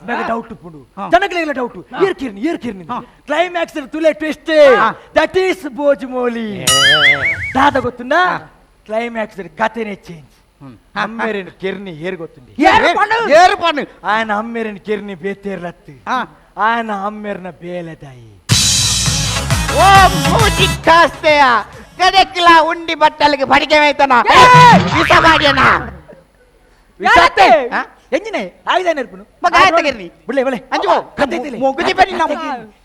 ನನಗೆ ಡೌಟ್ ಪುಂಡು ಜನಗಳಿಗೆ ಡೌಟ್ ಏರ್ ಕಿರ್ನಿ ಏರ್ ಕಿರ್ನಿ ಕ್ಲೈಮ್ಯಾಕ್ಸ್ ತುಲೆ twist that is Bhojmoli ದಾದ ಗೊತ್ತುಂದ ಕ್ಲೈಮ್ಯಾಕ್ಸ್ ಕತೆನೇ ಚೇಂಜ್ ಅಮ್ಮೇರನ್ ಕಿರ್ನಿ ಏರ್ ಗೊತ್ತುಂಡಿ
ಏರು ಪಂಡು
ఆయన ಅಮ್ಮೇರನ್ ಕಿರ್ನಿ ಬೇತೇರ್ಲತ್ತು ఆయన ಅಮ್ಮೇರ್ನ ಬೇಲೆದಾಯಿ
ಓ ಮೂಜಿ ಕಾಸ್ತೆಯ ಕಡೆಕ್ಲ ಉಂಡಿ ಬಟ್ಟಲಿಗೆ ಬಡಿಗೆ ಮೇಯ್ತಾನ ವಿಷ ಮಾಡ್ಯನ
ಎಂಜಿನೇ ಆಗಿದೆ ನೆನಪುನು
ಮಗ ಆಯ್ತಗಿರ್ನಿ
ಬಿಡ್ಲೆ ಬಳೆ
ಅಂಜು
ಕತೆ
ಮೊಗುದಿ ಬನ್ನಿ ನಮ್ಮ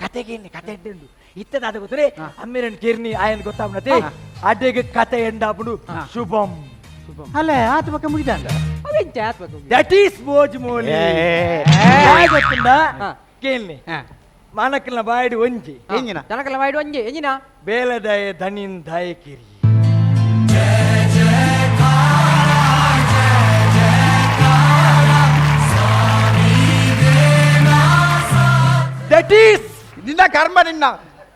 ಕತೆಗೆ ಕತೆ ಉಂಡು ಇತ್ತದಾದ ಗೊತ್ತರೆ ಅಮ್ಮೇರನ್ ಕಿರ್ನಿ ಆಯನ್ ಗೊತ್ತಾಗ್ನತೆ ಅಡ್ಡೆಗೆ ಕತೆ ಎಂಡಾಪುಂಡು ಶುಭಂ
ಅಲ್ಲ ಆತ ಪಕ್ಕ ಮುಗಿದಾಂಡ
that is Bhojmoli ಗೊತ್ತುಂಡ ಕೇಳ್ನಿ ಮಾನಕಲ್ನ ಬಾಯಿಡು ಒಂಜಿ
ಎಂಜಿನ
ಜನಕಲ್ನ ಬಾಯಿಡು ಒಂಜಿ ಎಂಜಿನ
ಬೇಲದಾಯ ದನಿನ್ ದಾಯ ಕಿರಿ that is
ನಿನ್ನ ಕರ್ಮ ನಿನ್ನ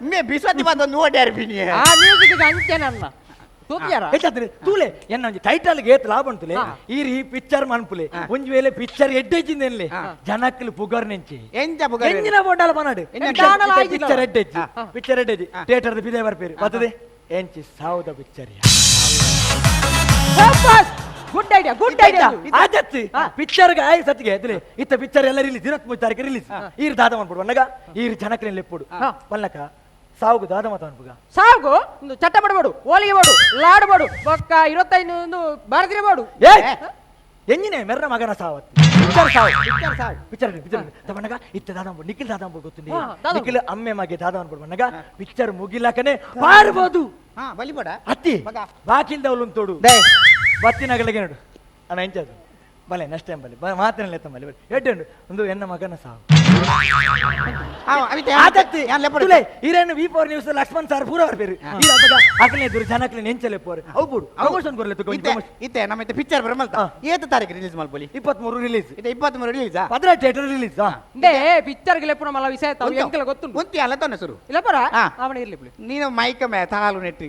ಮೇ ಬಿಸತಿ ಬಂದ ನೋಡ್ಯಾರ ಬಿನಿ
ಆ ಮ್ಯೂಸಿಕ್ ಅಂಚೆ ನನ್ನ ತೂಪಿಯಾರ
ಹೆಚ್ಚಾದ್ರೆ ತೂಲೆ ಎನ್ನ ಒಂಜಿ ಟೈಟಲ್ ಏತ್ ಲಾಭ ಉಂಟುಲೆ ಈ ರೀ ಪಿಕ್ಚರ್ ಮನ್ಪುಲೆ ಒಂಜಿ ವೇಳೆ ಪಿಕ್ಚರ್ ಎಡ್ಡೆಜ್ಜಿಂದೆನ್ಲೆ ಜನಕ್ಕಲು ಪುಗರ್ ನೆಂಚಿ
ಎಂಜ ಪುಗರ್
ಎಂಜಿನ ಬೋಂಡಾಲ ಬನಾಡು ಪಿಕ್ಚರ್ ಎಡ್ಡೆಜ್ಜಿ ಪಿಕ್ಚರ್ ಎಡ್ಡೆಜ್ಜಿ ಥಿಯೇಟರ್ ಬಿದೆ ಬರ್ಪೇರು ಬರ್ತದೆ ಎಂಚಿ ಸಾವುದ picture
good idea good idea
ಆಜತ್ತಿ picture ಆಯ್ ಸತ್ತಿಗೆ ಎದ್ಲೆ ಇತ್ತ ಪಿಕ್ಚರ್ ಎಲ್ಲ ರಿಲೀಸ್ 23 ತಾರೀಕು ರಿಲೀಸ್ ಈರ್ ದಾದ ಮನ್ಪುಡು ಅನ್ನಗ ಈರ್ ಜನಕ್ಲೆನ್ ಲೆಪ್ಪುಡು ಪಲ್ಲಕ ಸಾವುಗು ದಾದ ಮಾತ ಅನ್ಪುಗ
ಸಾವುಗು ಒಂದು ಚಟ್ಟ ಬಡಬೇಡು ಓಲಿಗೆ ಬೋಡು ಲಾಡು ಬೋಡು ಬೊಕ್ಕ 25 ಭಾರತೀಯ ಬೋಡು
ಏ ಎಂಜಿನೇ ಮೆರ್ರ ಮಗನ ಸಾವತ್ತು ಪಿಕ್ಚರ್ ಸಾವು
ಪಿಕ್ಚರ್ ಸಾವು
ಪಿಕ್ಚರ್ ಪಿಕ್ಚರ್ ತಮ್ಮಣ್ಣಗ ಇತ್ತ ದಾದ ನಿಖಿಲ್ ದಾದ ಗೊತ್ತುಂಡಿ ನಿಖಿಲ್ ಅಮ್ಮೆ ಮಗೆ ದಾದ ಅನ್ಬಿಡು ಮಣ್ಣಗ ಪಿಕ್ಚರ್ ಮುಗಿಲಾಕನೆ ಪಾರ್ಬೋದು
ಹಾ ಬಲಿ ಬೋಡ
ಅತ್ತಿ ಬಾಕಿಲ್ದವಳು ತೋಡು ಬತ್ತಿನಗಳಿಗೆ ನೋಡು ಅಣ್ಣ ಎಂಚದು ಬಲೆ ನೆಕ್ಸ್ಟ್ ಟೈಮ್ ಬಲೆ ಮಾತಿನಲ್ಲಿ ಎತ್ತ ಬಲೆ ಎಡ್ಡೆ ಒಂದು ಎನ್ನ ಮಗನ ಸಾವು ಈರೇನು V4 news Lakshman sir ಪೂರ ಬರ್ಬೇರು ಈ ಅಬ್ಬಗ ಅಕಲೆ ಎದುರು ಜನಕ್ಲೆ ನೆಂಚಲೆ ಪೋರು ಅವು ಬಿಡು ಪ್ರಮೋಷನ್ ಕೊರ್ಲೆ
ಇತ್ತೆ ನಮ್ಮ ಇತ್ತೆ ಪಿಕ್ಚರ್ ಬರಮಲ್ತ ಏತ ತಾರೀಕು ರಿಲೀಸ್ ಮಲ್ಪೊಲಿ
23 ರಿಲೀಸ್
ಇದೆ 23 ರಿಲೀಸ್
ಪದ್ರ ಥಿಯೇಟರ್ ರಿಲೀಸ್
ಇಂದೇ ಪಿಕ್ಚರ್ ಗೆ ಲೆಪ್ಪುನ ಮಲ್ಲ ವಿಷಯ ತಾವು ಎಂಕಲ ಗೊತ್ತುಂಟು
ಉಂತಿ ಅಲ್ಲ ತೊನೆ ಸುರು
ಇಲ್ಲ ಪರ ಅವನ ಇರ್ಲಿ ಬಿಡಿ
ನೀನು ಮೈಕ ಮೇ ತಾಳು ನೆಟ್ಟು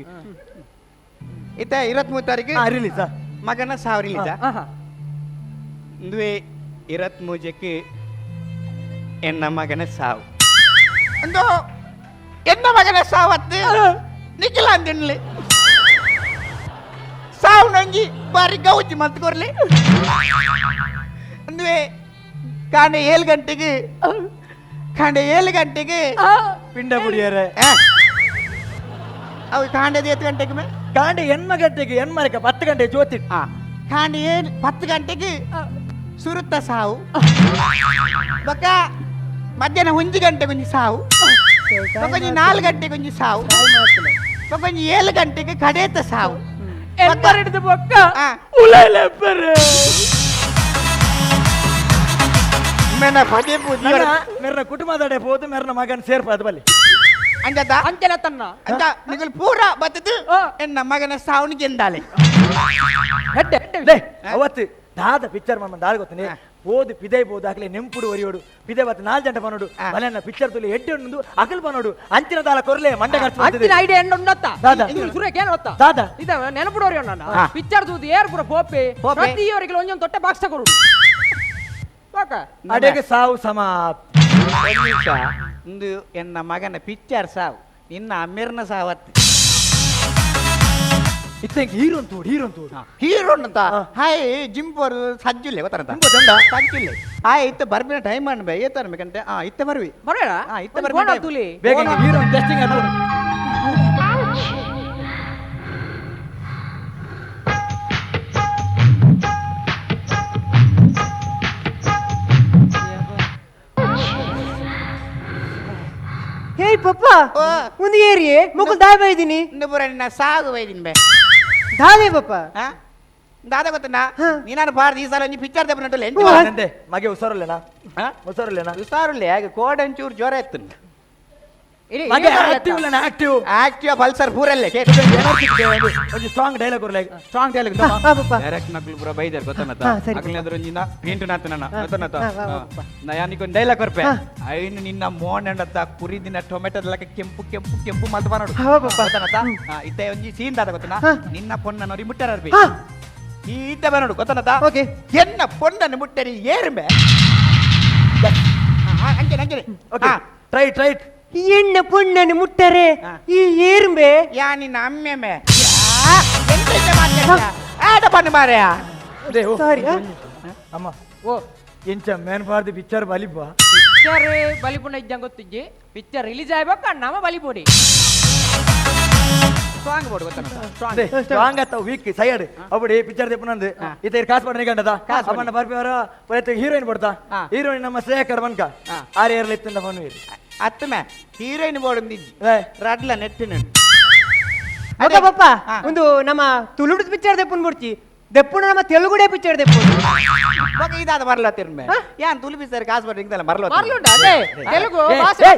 ಇತ್ತೆ 23 ತಾರೀಕು
ರಿಲೀಸ್
ಮಗನ ಸಾವು ರಿಲೀಸ್ ಇಂದುವೆ 23ಕ್ಕೆ ಎನ್ನ ಮಗನ ಸಾವು ಅಂದು ಎನ್ನ ಮಗನ ಸಾವತ್ತು ನಿಖಿಲ ಅಂದಿನ್ಲಿ ಸಾವು ನಂಗಿ ಬಾರಿ ಗೌಜಿ ಮಲ್ತ್ಕೊರ್ಲಿ ಅಂದುವೆ ಕಾಂಡೆ 7 ಗಂಟೆಗೆ ಕಾಂಡೆ 7 ಗಂಟೆಗೆ
ಪಿಂಡ ಕುಡಿಯರೆ
ಅವು ಕಾಂಡೆ 8 ಗಂಟೆಗೆ ಮೇ
ಕಾಂಡೆ 8 ಗಂಟೆಗೆ ಎನ್ಮರಕ 10 ಗಂಟೆ ಜ್ಯೋತಿ
ಕಾಂಡೆ 10 ಗಂಟೆಗೆ ಸುರುತ್ತ ಸಾವು ಬೊಕ್ಕ ಮಧ್ಯಾಹ್ನ 1 ಗಂಟೆಗೆ ಒಂಜಿ ಸಾವು ಬೊಕ್ಕ 4 ಗಂಟೆಗೆ ಒಂಜಿ ಸಾವು ಬೊಕ್ಕ ಒಂಜಿ 7 ಗಂಟೆಗೆ ಕಡೇತ ಸಾವು
ಬೊಕ್ಕ
ಮೆರ್ನ ಕುಟುಂಬದಡೆ ಪೋದು ಮೆರ್ನ ಮಗನ್ ಸೇರ್ಪಾದ ಬಲ್ಲಿ
ಅಂಜದ
ಅಂಚಲ ತನ್ನ
ಅಂಜ ನಿಗಲ್ ಪೂರ ಬತ್ತದು ಎನ್ನ ಮಗನ ಸಾವುನಿ ಗೆಂದಾಲೆ
ಹೆಡ್ಡೆ ಅವತ್ತು ದಾದ ಪಿಕ್ಚರ್ ಮಮ್ಮ ದಾದ ಗೊತ್ತನೆ ಪೋದು ಪಿದೈ ಪೋದು ಅಕಲೆ ನೆಂಪುಡು ಒರಿಯೋಡು ಪಿದೆ ಬತ್ತ 4 ಗಂಟೆ ಬನ್ನೋಡು ಬಲೆನ್ನ ಪಿಕ್ಚರ್ ತುಲಿ ಎಡ್ಡೆ ಉಂಡು ಅಕಲ್ ಬನ್ನೋಡು ಅಂಚಿನ ದಾಲ ಕೊರ್ಲೆ ಮಂಡೆ ಖರ್ಚು
ಅಂಚಿನ ಐಡಿಯಾ ಎಣ್ಣೆ ಉಂಡತ್ತ
ದಾದ
ಸುರೇಕ್ ಏನು ಗೊತ್ತಾ
ದಾದ
ಇದ ನೆನಪುಡು ಒರಿಯೋಣ ಪಿಕ್ಚರ್ ತೂದು ಏರ್ ಪೂರ ಪೋಪೆ ಪ್ರತಿಯವರಿಗೆ ಒಂಜೊಂದು ತೊಟ್ಟೆ ಬಾಕ್ಸ್ ತಗೊಡು
ಅಡೆಗೆ ಸಾವು ಸಮಾಪ್ತಿ
ಇಂದು ಎನ್ನ ಮಗನ ಪಿಕ್ಚರ್ ಸಾವು ನಿನ್ನ ಅಮ್ಮಿರ್ನ ಸಾವತ್ತು
ಇತ್ತಂಗೆ ಹೀರೋನ್ ತೋಡು ಹೀರೋನ್ ತೋಡು
ಹೀರೋನ್ ಅಂತ ಹಾಯ್ ಜಿಮ್ ಪೋರು ಸಜ್ಜುಲ್ಲೆ ಗೊತ್ತಾರಂತ ಸಜ್ಜುಲ್ಲೆ ಹಾಯ್ ಇತ್ತ ಬರ್ಬಿನ ಟೈಮ್ ಅನ್ಬೆ ಏತ ಅನ್ಬೇಕಂತೆ ಆ ಇತ್ತ ಬರ್ವಿ
ಬರೋಣ
ಇತ್ತ ಬರ್ವಿ
ತುಲಿ
ಬೇಗ ಹೀರೋನ್ ಟೆಸ್ಟಿಂಗ್ ಅದು
ಪಪ್ಪ ಒಂದು ಏರಿಯೇ ಮುಕುಲ್ ದಾಯ ಬೈದಿನಿ
ಪೂರ ನಿನ್ನ ಸಾಗು ಬೈದಿನಿ ಬೇ
ದಾದೆ ಪಪ್ಪ
ದಾದ ಗೊತ್ತನಾ ನೀನಾನು ಬಾರ್ದು ಈ ಸಲ ಒಂಜಿ ಪಿಕ್ಚರ್ ದೆಪ್ಪನಟ್ಟಲ್ಲ
ಮಗೆ ಹುಷಾರಿಲ್ಲೇನಾ ಹುಷಾರಿಲ್ಲೇನಾ
ಹುಷಾರಿಲ್ಲ ಹೇಗೆ ಕೋಡಂಚೂರು ಜ್ವರ ಎತ್ತು
ಮಗೆ ಆಕ್ಟಿವ್ ಇಲ್ಲ active
active Pulsar ಪೂರಲ್ಲೇ
ಒಂಜಿ ಸ್ಟ್ರಾಂಗ್ ಡೈಲಾಗ್ ಕೊರ್ಲೆ
strong dialogue direct ನಕಲು ಪೂರ ಬೈದಾರ ಗೊತ್ತನತ ಅಗಲಿನ ಒಂಜಿನ ಪೇಂಟ್ ನಾತನ ಗೊತ್ತನತ ನಯಾನಿಕೊಂದು ಡೈಲಾಗ್ ಕೊರ್ಪೆ ಐನು ನಿನ್ನ ಮೋನಂಡತ್ತ ಕುರಿದಿನ ಟೊಮೆಟೊ ಕೆಂಪು ಕೆಂಪು ಕೆಂಪು ಮಲ್ತ ಬರೋಡು ಗೊತ್ತನತ ಇತ್ತೆ ಒಂಜಿ ಸೀನ್ ದಾದ ಗೊತ್ತನ ನಿನ್ನ ಪೊನ್ನ ನೋರಿ ಮುಟ್ಟರರ್ಬಿ ಈ ಇದ್ದ ಬರೋಡು ಗೊತ್ತನತ
ಓಕೆ
ಎನ್ನ ಪೊನ್ನನ್ನು ಮುಟ್ಟರಿ ಏರುಂಬೆ ಅಂಚನೆ ಅಂಚನೆ
okay try try
ಎಣ್ಣ ಪೊಣ್ಣನ್ನು ಮುಟ್ಟರೆ ಈ ಏರುಂಬೆ
ಯಾ ನಿನ್ನ ಅಮ್ಮೆಮ್ಮೆ ಆಟ ಪಣ್ಣು ಮಾರ್ಯಾ
ಸಾರಿ
ಅಮ್ಮ ಓ ಎಂಚ man for the picture ಬಲಿಬ್ಬ
picture ಬಲಿಪುಂಡ ಇದ್ದಂಗೆ ಗೊತ್ತಿಜ್ಜಿ ಪಿಕ್ಚರ್ ರಿಲೀಸ್ ಆಗ್ಬೇಕು ನಮ್ಮ ಬಲಿಪುಡಿ
ಸ್ಟ್ರಾಂಗ್ ಬೋರ್ಡ್ ಗೊತ್ತನ
ಸ್ಟ್ರಾಂಗ್ ಆತ ವೀಕ್ ಸೈಡ್ ಅప్పుడు ಪಿಕ್ಚರ್ ದೆಪ್ಪನಂದು ಇತ ಕಾಸು ಪಡನೆ ಗಂಡದ ಅಮ್ಮನ ಬರ್ಪಿವರ ಪ್ರಯತ್ನ ಹೀರೋಯಿನ್ ಪಡ್ತಾ ಹೀರೋಯಿನ್ ನಮ್ಮ ಶ್ರೇಯಕರ್ ಬನ್ಕ ಆರ್ ಏರ್ಲಿ ಇತ್ತಿಂದ ಫೋನ್ ವೀರ್
ಅತ್ತಮೆ ಹೀರೋಯಿನ್ ಬೋರ್ಡ್ ಒಂದಿಜ್ಜಿ ರಡ್ಲ ನೆಟ್ಟಿನ
ಓಕೆ ಪಪ್ಪ ಒಂದು ನಮ್ಮ ತುಳುಡು ಪಿಕ್ಚರ್ ದೆಪ್ಪುನ್ ಬಿಡ್ಚಿ ದೆಪ್ಪುನ ನಮ್ಮ ತೆಲುಗುಡೆ ಪಿಕ್ಚರ್ ದೆಪ್ಪುನ್
ಬೊಕ ಇದಾದ ಮರಲತ್ತಿರ್ಮೆ ಯಾನ್ ತುಳು ಪಿಕ್ಚರ್ ಕಾಸು ಪಡ ಇಂದಲ್ಲ ಮರಲ
ಮರಲುಂಡ ಅದೇ ತೆಲುಗು ಭಾಷೆ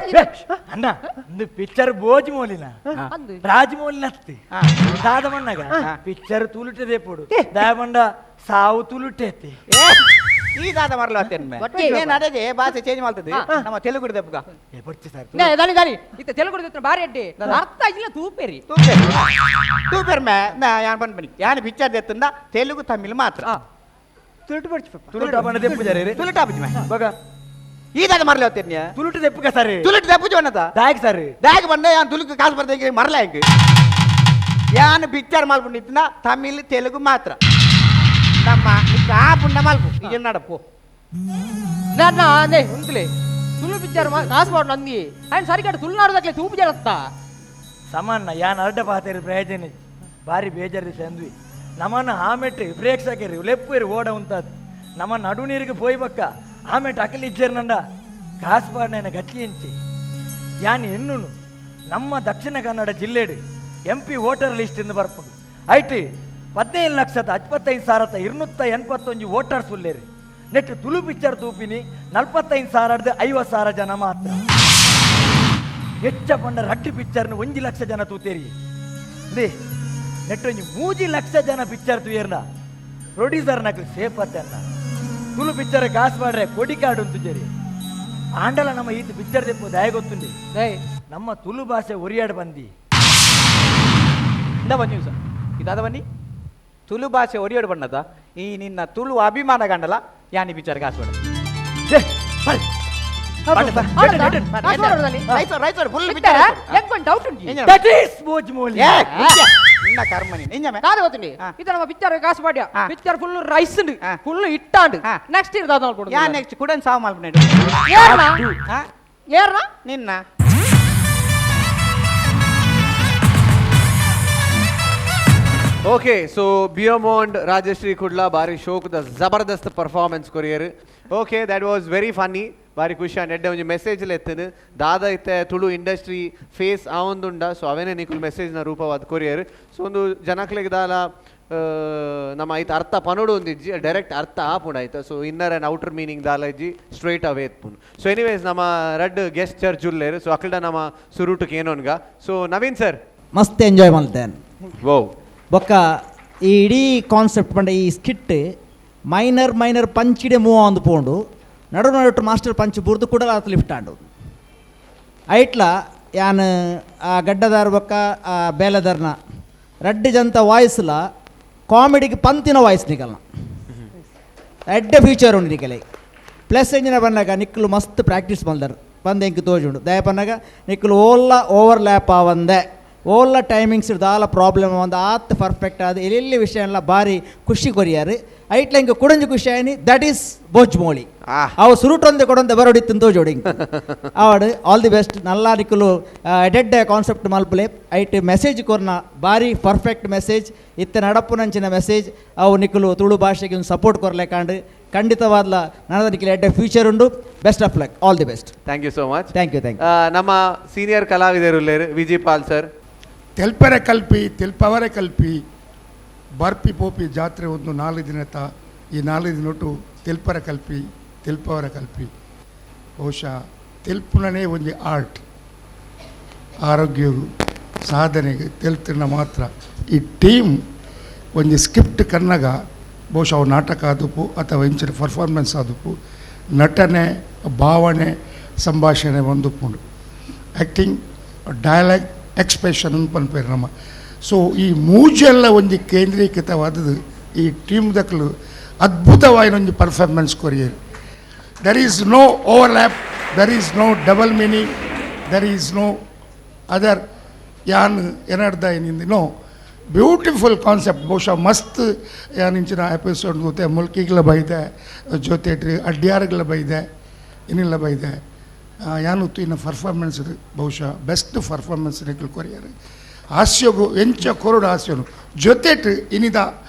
ಅಣ್ಣ ಒಂದು ಪಿಕ್ಚರ್ ಬೋಜ್ ಮೌಲಿನ ರಾಜಮೌಲಿನ ಅತ್ತಿ ದಾದ ಮಣ್ಣಗ ಪಿಕ್ಚರ್ ತುಳುಟೆ ದೇಪುಡು ದಾಯಮಂಡ ಸಾವು ತುಳುಟೆ ಅತ್ತಿ
ಈ ದಾದ ಮರಲತ್ತಿರ್ಮೆ ಏನ್ ಅದೇ ಭಾಷೆ ಚೇಂಜ್ ಮಾಡ್ತದೆ ನಮ್ಮ ತೆಲುಗು ದೆಪ್ಪುಗ
ಬಡ್ಚಿ ಸರ್
ದಾನಿ ದಾನಿ ಇತ್ತ ತೆಲುಗು ದೆಪ್ಪು ಬಾರಿ ಅಡ್ಡಿ ಅರ್ಥ ಇಲ್ಲ ತೂಪೇರಿ
ತೂಪೇರಿ ತೂಪೇರಿ ಮೇ ಯಾನ್ ಬನ್ ಬನ್ನಿ ಯಾನ್ ಪಿಕ್ಚರ್ ದೆತ್ತಂದ ತೆಲುಗು ತಮಿಳು ಮಾತ್ರ
ತುಳುಟು ಬಡ್ಚಿ ಪಪ್ಪ
ತುಳುಟು ಅಪ್ಪನ ದೆಪ್ಪು ಜರಿ
ತುಳುಟು ಆಪುಜಿ ಮೇ
ಬಗ
ಈ ದಾದ ಮರಲ ಹೊತ್ತಿರ್ನಿಯ
ತುಳುಟು ದೆಪ್ಪುಗ ಸರ್
ತುಳುಟು ದೆಪ್ಪುಜಿ ವನ್ನತ
ದಾಯಕ್ ಸರ್
ದಾಯಕ್ ಬಂದ ಯಾನ್ ತುಳುಕು ಕಾಸು ಬರ್ದ ಮರಲ ಹೆಂಗ್ ಯಾನ್ ಪಿಕ್ಚರ್ ಮಲ್ಪುಂಡಿತ್ತಿನ ತಮಿಳು ತೆಲುಗು ಮಾತ್ರ ನಮ್ಮ ನಿಕ್ಕ ಆ ಪುಂಡ ಮಲ್ಪು ಇದು ನಡಪು
ನನ್ನ ಅದೇ ಉಂತಲೆ ತುಳು ಪಿಕ್ಚರ್ ಕಾಸು ಮಾಡು ನಂದಿ ಆಯ್ತು ಸರಿ ಕಡೆ ತುಳುನಾಡುದಕ್ಕೆ ತೂಪು ಜರತ್ತ
ಸಮಾನ ಯಾನ್ ಅರ್ಡ ಪಾತೇರಿ ಪ್ರಯೋಜನ ಬಾರಿ ಬೇಜಾರು ಚಂದ್ವಿ ನಮ್ಮನ್ನ ಆಮೆಟ್ ಪ್ರೇಕ್ಷಕರು ಲೆಪ್ಪೇರು ಓಡ ಉಂತಾದ್ ನಮ್ಮ ನಡು ನೀರಿಗೆ ಪೋಯ್ ಬಕ್ಕ ಆಮೆಟ್ ಅಕಲಿ ಇಜ್ಜೇರ್ನಂಡ ಕಾಸು ಪಾಡ್ನ ಗಟ್ಟಿ ಎಂಚಿ ಯಾನ್ ಎನ್ನುನು ನಮ್ಮ Dakshina Kannada ಜಿಲ್ಲೆಡು M P voter list ಇಂದ ಬರ್ಪುಂಡು ಐಟ್ 15,25,281 ವೋಟರ್ಸ್ ಉಲ್ಲೇರಿ ನೆಟ್ ತುಳು ಪಿಕ್ಚರ್ ತೂಪಿನಿ 45,000 50,000 ಜನ ಮಾತ್ರ ಹೆಚ್ಚ ಪಂಡ ರಡ್ಡು ಪಿಕ್ಚರ್ನ 1 ಲಕ್ಷ ಜನ ತೂತೇರಿ they net ಒಂಜಿ 3 ಲಕ್ಷ ಜನ ಪಿಕ್ಚರ್ ತೂಯರ್ನ ಪ್ರೊಡ್ಯೂಸರ್ ನಕಲು ಸೇಫ್ ಅತ್ತನ್ನ ತುಳು ಪಿಕ್ಚರ್ ಕಾಸು ಮಾಡ್ರೆ ಕೊಡಿ ಕಾರ್ಡ್ ಉಂಟು ಜರಿ ಆಂಡಲ ನಮ್ಮ ಈತ ಪಿಕ್ಚರ್ ದೆಪ್ಪು ದಯ ಗೊತ್ತುಂಡಿ ನಮ್ಮ ತುಳು ಭಾಷೆ ಒರಿಯಾಡ್ ಬಂದಿ
ಇಂದ ಬನ್ನಿ ಸರ್ ಇದಾದ ಬನ್ನಿ ತುಳು ಭಾಷೆ ಒರಿಯೋಡು ಬಣ್ಣದ ಈ ನಿನ್ನ ತುಳು ಅಭಿಮಾನ ಗಂಡಲ ಯಾನಿ ಪಿಕ್ಚರ್ ಕಾಸು ಮಾಡ ನಿನ್ನ
ಓಕೆ ಸೊ ಬಿಯೋಮೋಂಡ್ ರಾಜಶ್ರೀ ಕುಡ್ಲಾ ಬಾರಿ ಶೋಕದ ಜಬರ್ದಸ್ತ್ performance courier. Okay, that was very funny. ಬಾರಿ ಖುಷಿ ಆಂಡ್ ಎಡ್ಡೆ ಒಂಜಿ ಮೆಸೇಜ್ ಎತ್ತನು ದಾದ ಇತ್ತೆ ತುಳು ಇಂಡಸ್ಟ್ರಿ ಫೇಸ್ ಆವೊಂದುಂಡ. ಸೊ ಅವೇನೆ ನಿಕುಲ್ ಮೆಸೇಜ್ನ ರೂಪವಾದ ಕೊರಿಯರ್. ಸೊ ಒಂದು ಜನಕ್ಲೆಗ್ ದಾಲ ನಮ್ಮ ಐತ ಅರ್ಥ ಪನೋಡು ಒಂದಿಜ್ಜಿ ಡೈರೆಕ್ಟ್ ಅರ್ಥ ಆಪುಂಡು ಆಯ್ತಾ. So inner and outer meaning ದಾಲ ಇಜ್ಜಿ ಸ್ಟ್ರೈಟ್ ಅವೇ ಎತ್ಪುಂಡು. ಸೊ ಎನಿವೇಸ್ ನಮ್ಮ ರಡ್ ಗೆಸ್ಟ್ ಚರ್ಚ್ ಉಲ್ಲೇರು. ಸೊ ಅಕಲ್ಡ ನಮ್ಮ ಸುರೂಟಕ್ಕೆ ಏನೋನ್ಗ. ಸೊ ನವೀನ್ ಸರ್
ಮಸ್ತ್ ಎಂಜಾಯ್ ಮಾಡ್ತೇನೆ.
ವೋ
ಬೊಕ್ಕ ಈ ಇಡೀ ಕಾನ್ಸೆಪ್ಟ್ ಪಂಡ ಈ skit minor minor ಪಂಚಿಡೆ move ಆಂದು ಪೋಂಡು ನಡು ನಡು ಮಾಸ್ಟರ್ ಪಂಚ್ ಬುರ್ದು ಕೂಡ ಆತ ಲಿಫ್ಟ್ ಆಂಡು ಐಟ್ಲ ಯಾನ್ ಆ ಗಡ್ಡದಾರ್ ಬೊಕ್ಕ ಆ ಬೇಲೆದಾರ್ನ ರಡ್ಡು ಜಂತ ವಾಯ್ಸ್ಲ ಕಾಮಿಡಿಗೆ ಪಂತಿನ ವಾಯ್ಸ್ ನಿಕಲ್ನ ಎಡ್ಡೆ ಫ್ಯೂಚರ್ ಉಂಡು ನಿಕಲೆ. ಪ್ಲಸ್ ಎಂಜಿನ ಬಂದಾಗ ನಿಕ್ಕಲು ಮಸ್ತ್ ಪ್ರಾಕ್ಟೀಸ್ ಬಂದರು ಬಂದು ಎಂಕ್ ತೋಜುಂಡು ದಯ ಪನ್ನಾಗ ನಿಕ್ಕಲು ಓಲ್ಲ ಓವರ್ ಲ್ಯಾಪ್ ಆವಂದೆ ಓಲ್ಲ ಟೈಮಿಂಗ್ಸ್ ದಾಲ ಪ್ರಾಬ್ಲಮ್ ಒಂದು ಆತ್ ಪರ್ಫೆಕ್ಟ್ ಆದ ಎಲ್ಲೆಲ್ಲಿ ವಿಷಯ ಎಲ್ಲ ಭಾರಿ ಖುಷಿ ಕೊರಿಯಾರು. ಐಟ್ಲ ಇಂಕ ಕುಡಂಜಿ ಖುಷಿ ಆಯ್ನಿ, that is ಭೋಜ್ಮೋಳಿ. ಅವು ಸುರುಟೊಂದೆ ಕೊಡೊಂದೆ ಬರೋಡಿತ್ತು ತೋಜೋಡಿ ಆವಡ್. ಆಲ್ the best. ನಲ್ಲ ನಿಕುಲು ಎಡೆಡ್ಡೆ ಕಾನ್ಸೆಪ್ಟ್ ಮಲ್ಪಲೆ. ಐಟ್ ಮೆಸೇಜ್ ಕೊರ್ನ ಬಾರಿ ಪರ್ಫೆಕ್ಟ್ ಮೆಸೇಜ್ ಇತ್ತೆ, ನಡಪುನಂಚಿನ ಮೆಸೇಜ್ ಅವು. ನಿಕುಲು ತುಳು ಭಾಷೆಗೆ ಒಂದು ಸಪೋರ್ಟ್ ಕೊರ್ಲೆಕಾಂಡ್ ಖಂಡಿತವಾದ್ಲ ನನದ ನಿಕುಲು ಎಡ್ಡೆ ಫ್ಯೂಚರ್ ಉಂಡು. Best of luck, all the best.
Thank you so much.
Thank you, thank.
ನಮ್ಮ ಸೀನಿಯರ್ ಕಲಾವಿದರು ಉಲ್ಲೇರು, ವಿಜಯ್ ಪಾಲ್ ಸರ್.
ತೆಲ್ಪರೆ ಕಲ್ಪಿ, ತೆಲ್ಪವರೆ ಕಲ್ಪಿ, ಬರ್ಪಿ ಪೋಪಿ ಜಾತ್ರೆ ಒಂದು 4 ದಿನದ. ಈ 4 ದಿನೊಟ್ಟು ತೆಲ್ಪರ ಕಲ್ಪಿ, ತೆಲ್ಪವರ ಕಲ್ಪಿ. ಬಹುಶಃ ತೆಲ್ಪುನನೇ ಒಂಜಿ ಆರ್ಟ್. ಆರೋಗ್ಯವು ಸಾಧನೆಗೆ ತೆಲ್ತಿನ ಮಾತ್ರ. ಈ ಟೀಮ್ ಒಂಜಿ ಸ್ಕ್ರಿಪ್ಟ್ ಕನ್ನಗ, ಬಹುಶಃ ಅವು ನಾಟಕ ಆದುಪ್ಪು ಅಥವಾ ಇಂಚಿನ ಪರ್ಫಾರ್ಮೆನ್ಸ್ ಆದುಪ್ಪು, ನಟನೆ, ಭಾವನೆ, ಸಂಭಾಷಣೆ ಒಂದುಪ್ಪುಂಡು. ಆ್ಯಕ್ಟಿಂಗ್, ಡೈಲಾಗ್, ಎಕ್ಸ್ಪ್ರೆಷನ್ ಪನ್ಪೇರು ನಮ್ಮ. ಸೊ ಈ ಮೂಜೆಲ್ಲ ಒಂಜಿ ಕೇಂದ್ರೀಕೃತವಾದದ್ದು. ಈ ಟೀಮ್ ದಕ್ಲು ಅದ್ಭುತವಾಯಿನ ಒಂಜಿ performance courier. There is no overlap, there is no double meaning, there is no other ಯಾನ್ ಏನರ್ದ ಏನಿಂದ ನೋ. Beautiful concept. ಬಹುಶಃ ಮಸ್ತ್ ಯಾನ್ ಇಂಚಿನ ಎಪಿಸೋಡ್ ಜೊತೆ ಮುಲ್ಕಿಗ್ಲ ಬೈದೆ, ಜೊತೆ ಅಡ್ಯಾರ್ಗಳ ಬೈದೆ, ಇನ್ನಿಲ್ಲ ಬೈದೆ. ಯಾನು ಇನ್ನು ಪರ್ಫಾರ್ಮೆನ್ಸ್ ಬಹುಶಃ ಬೆಸ್ಟ್ ಪರ್ಫಾರ್ಮೆನ್ಸ್ ನಿಕ್ಲು ಕೊರಿಯರ್. ಹಾಸ್ಯಗು ಎಂಚ ಕೊರಡು ಹಾಸ್ಯನು ಜೊತೆಟ್ ಇನಿದ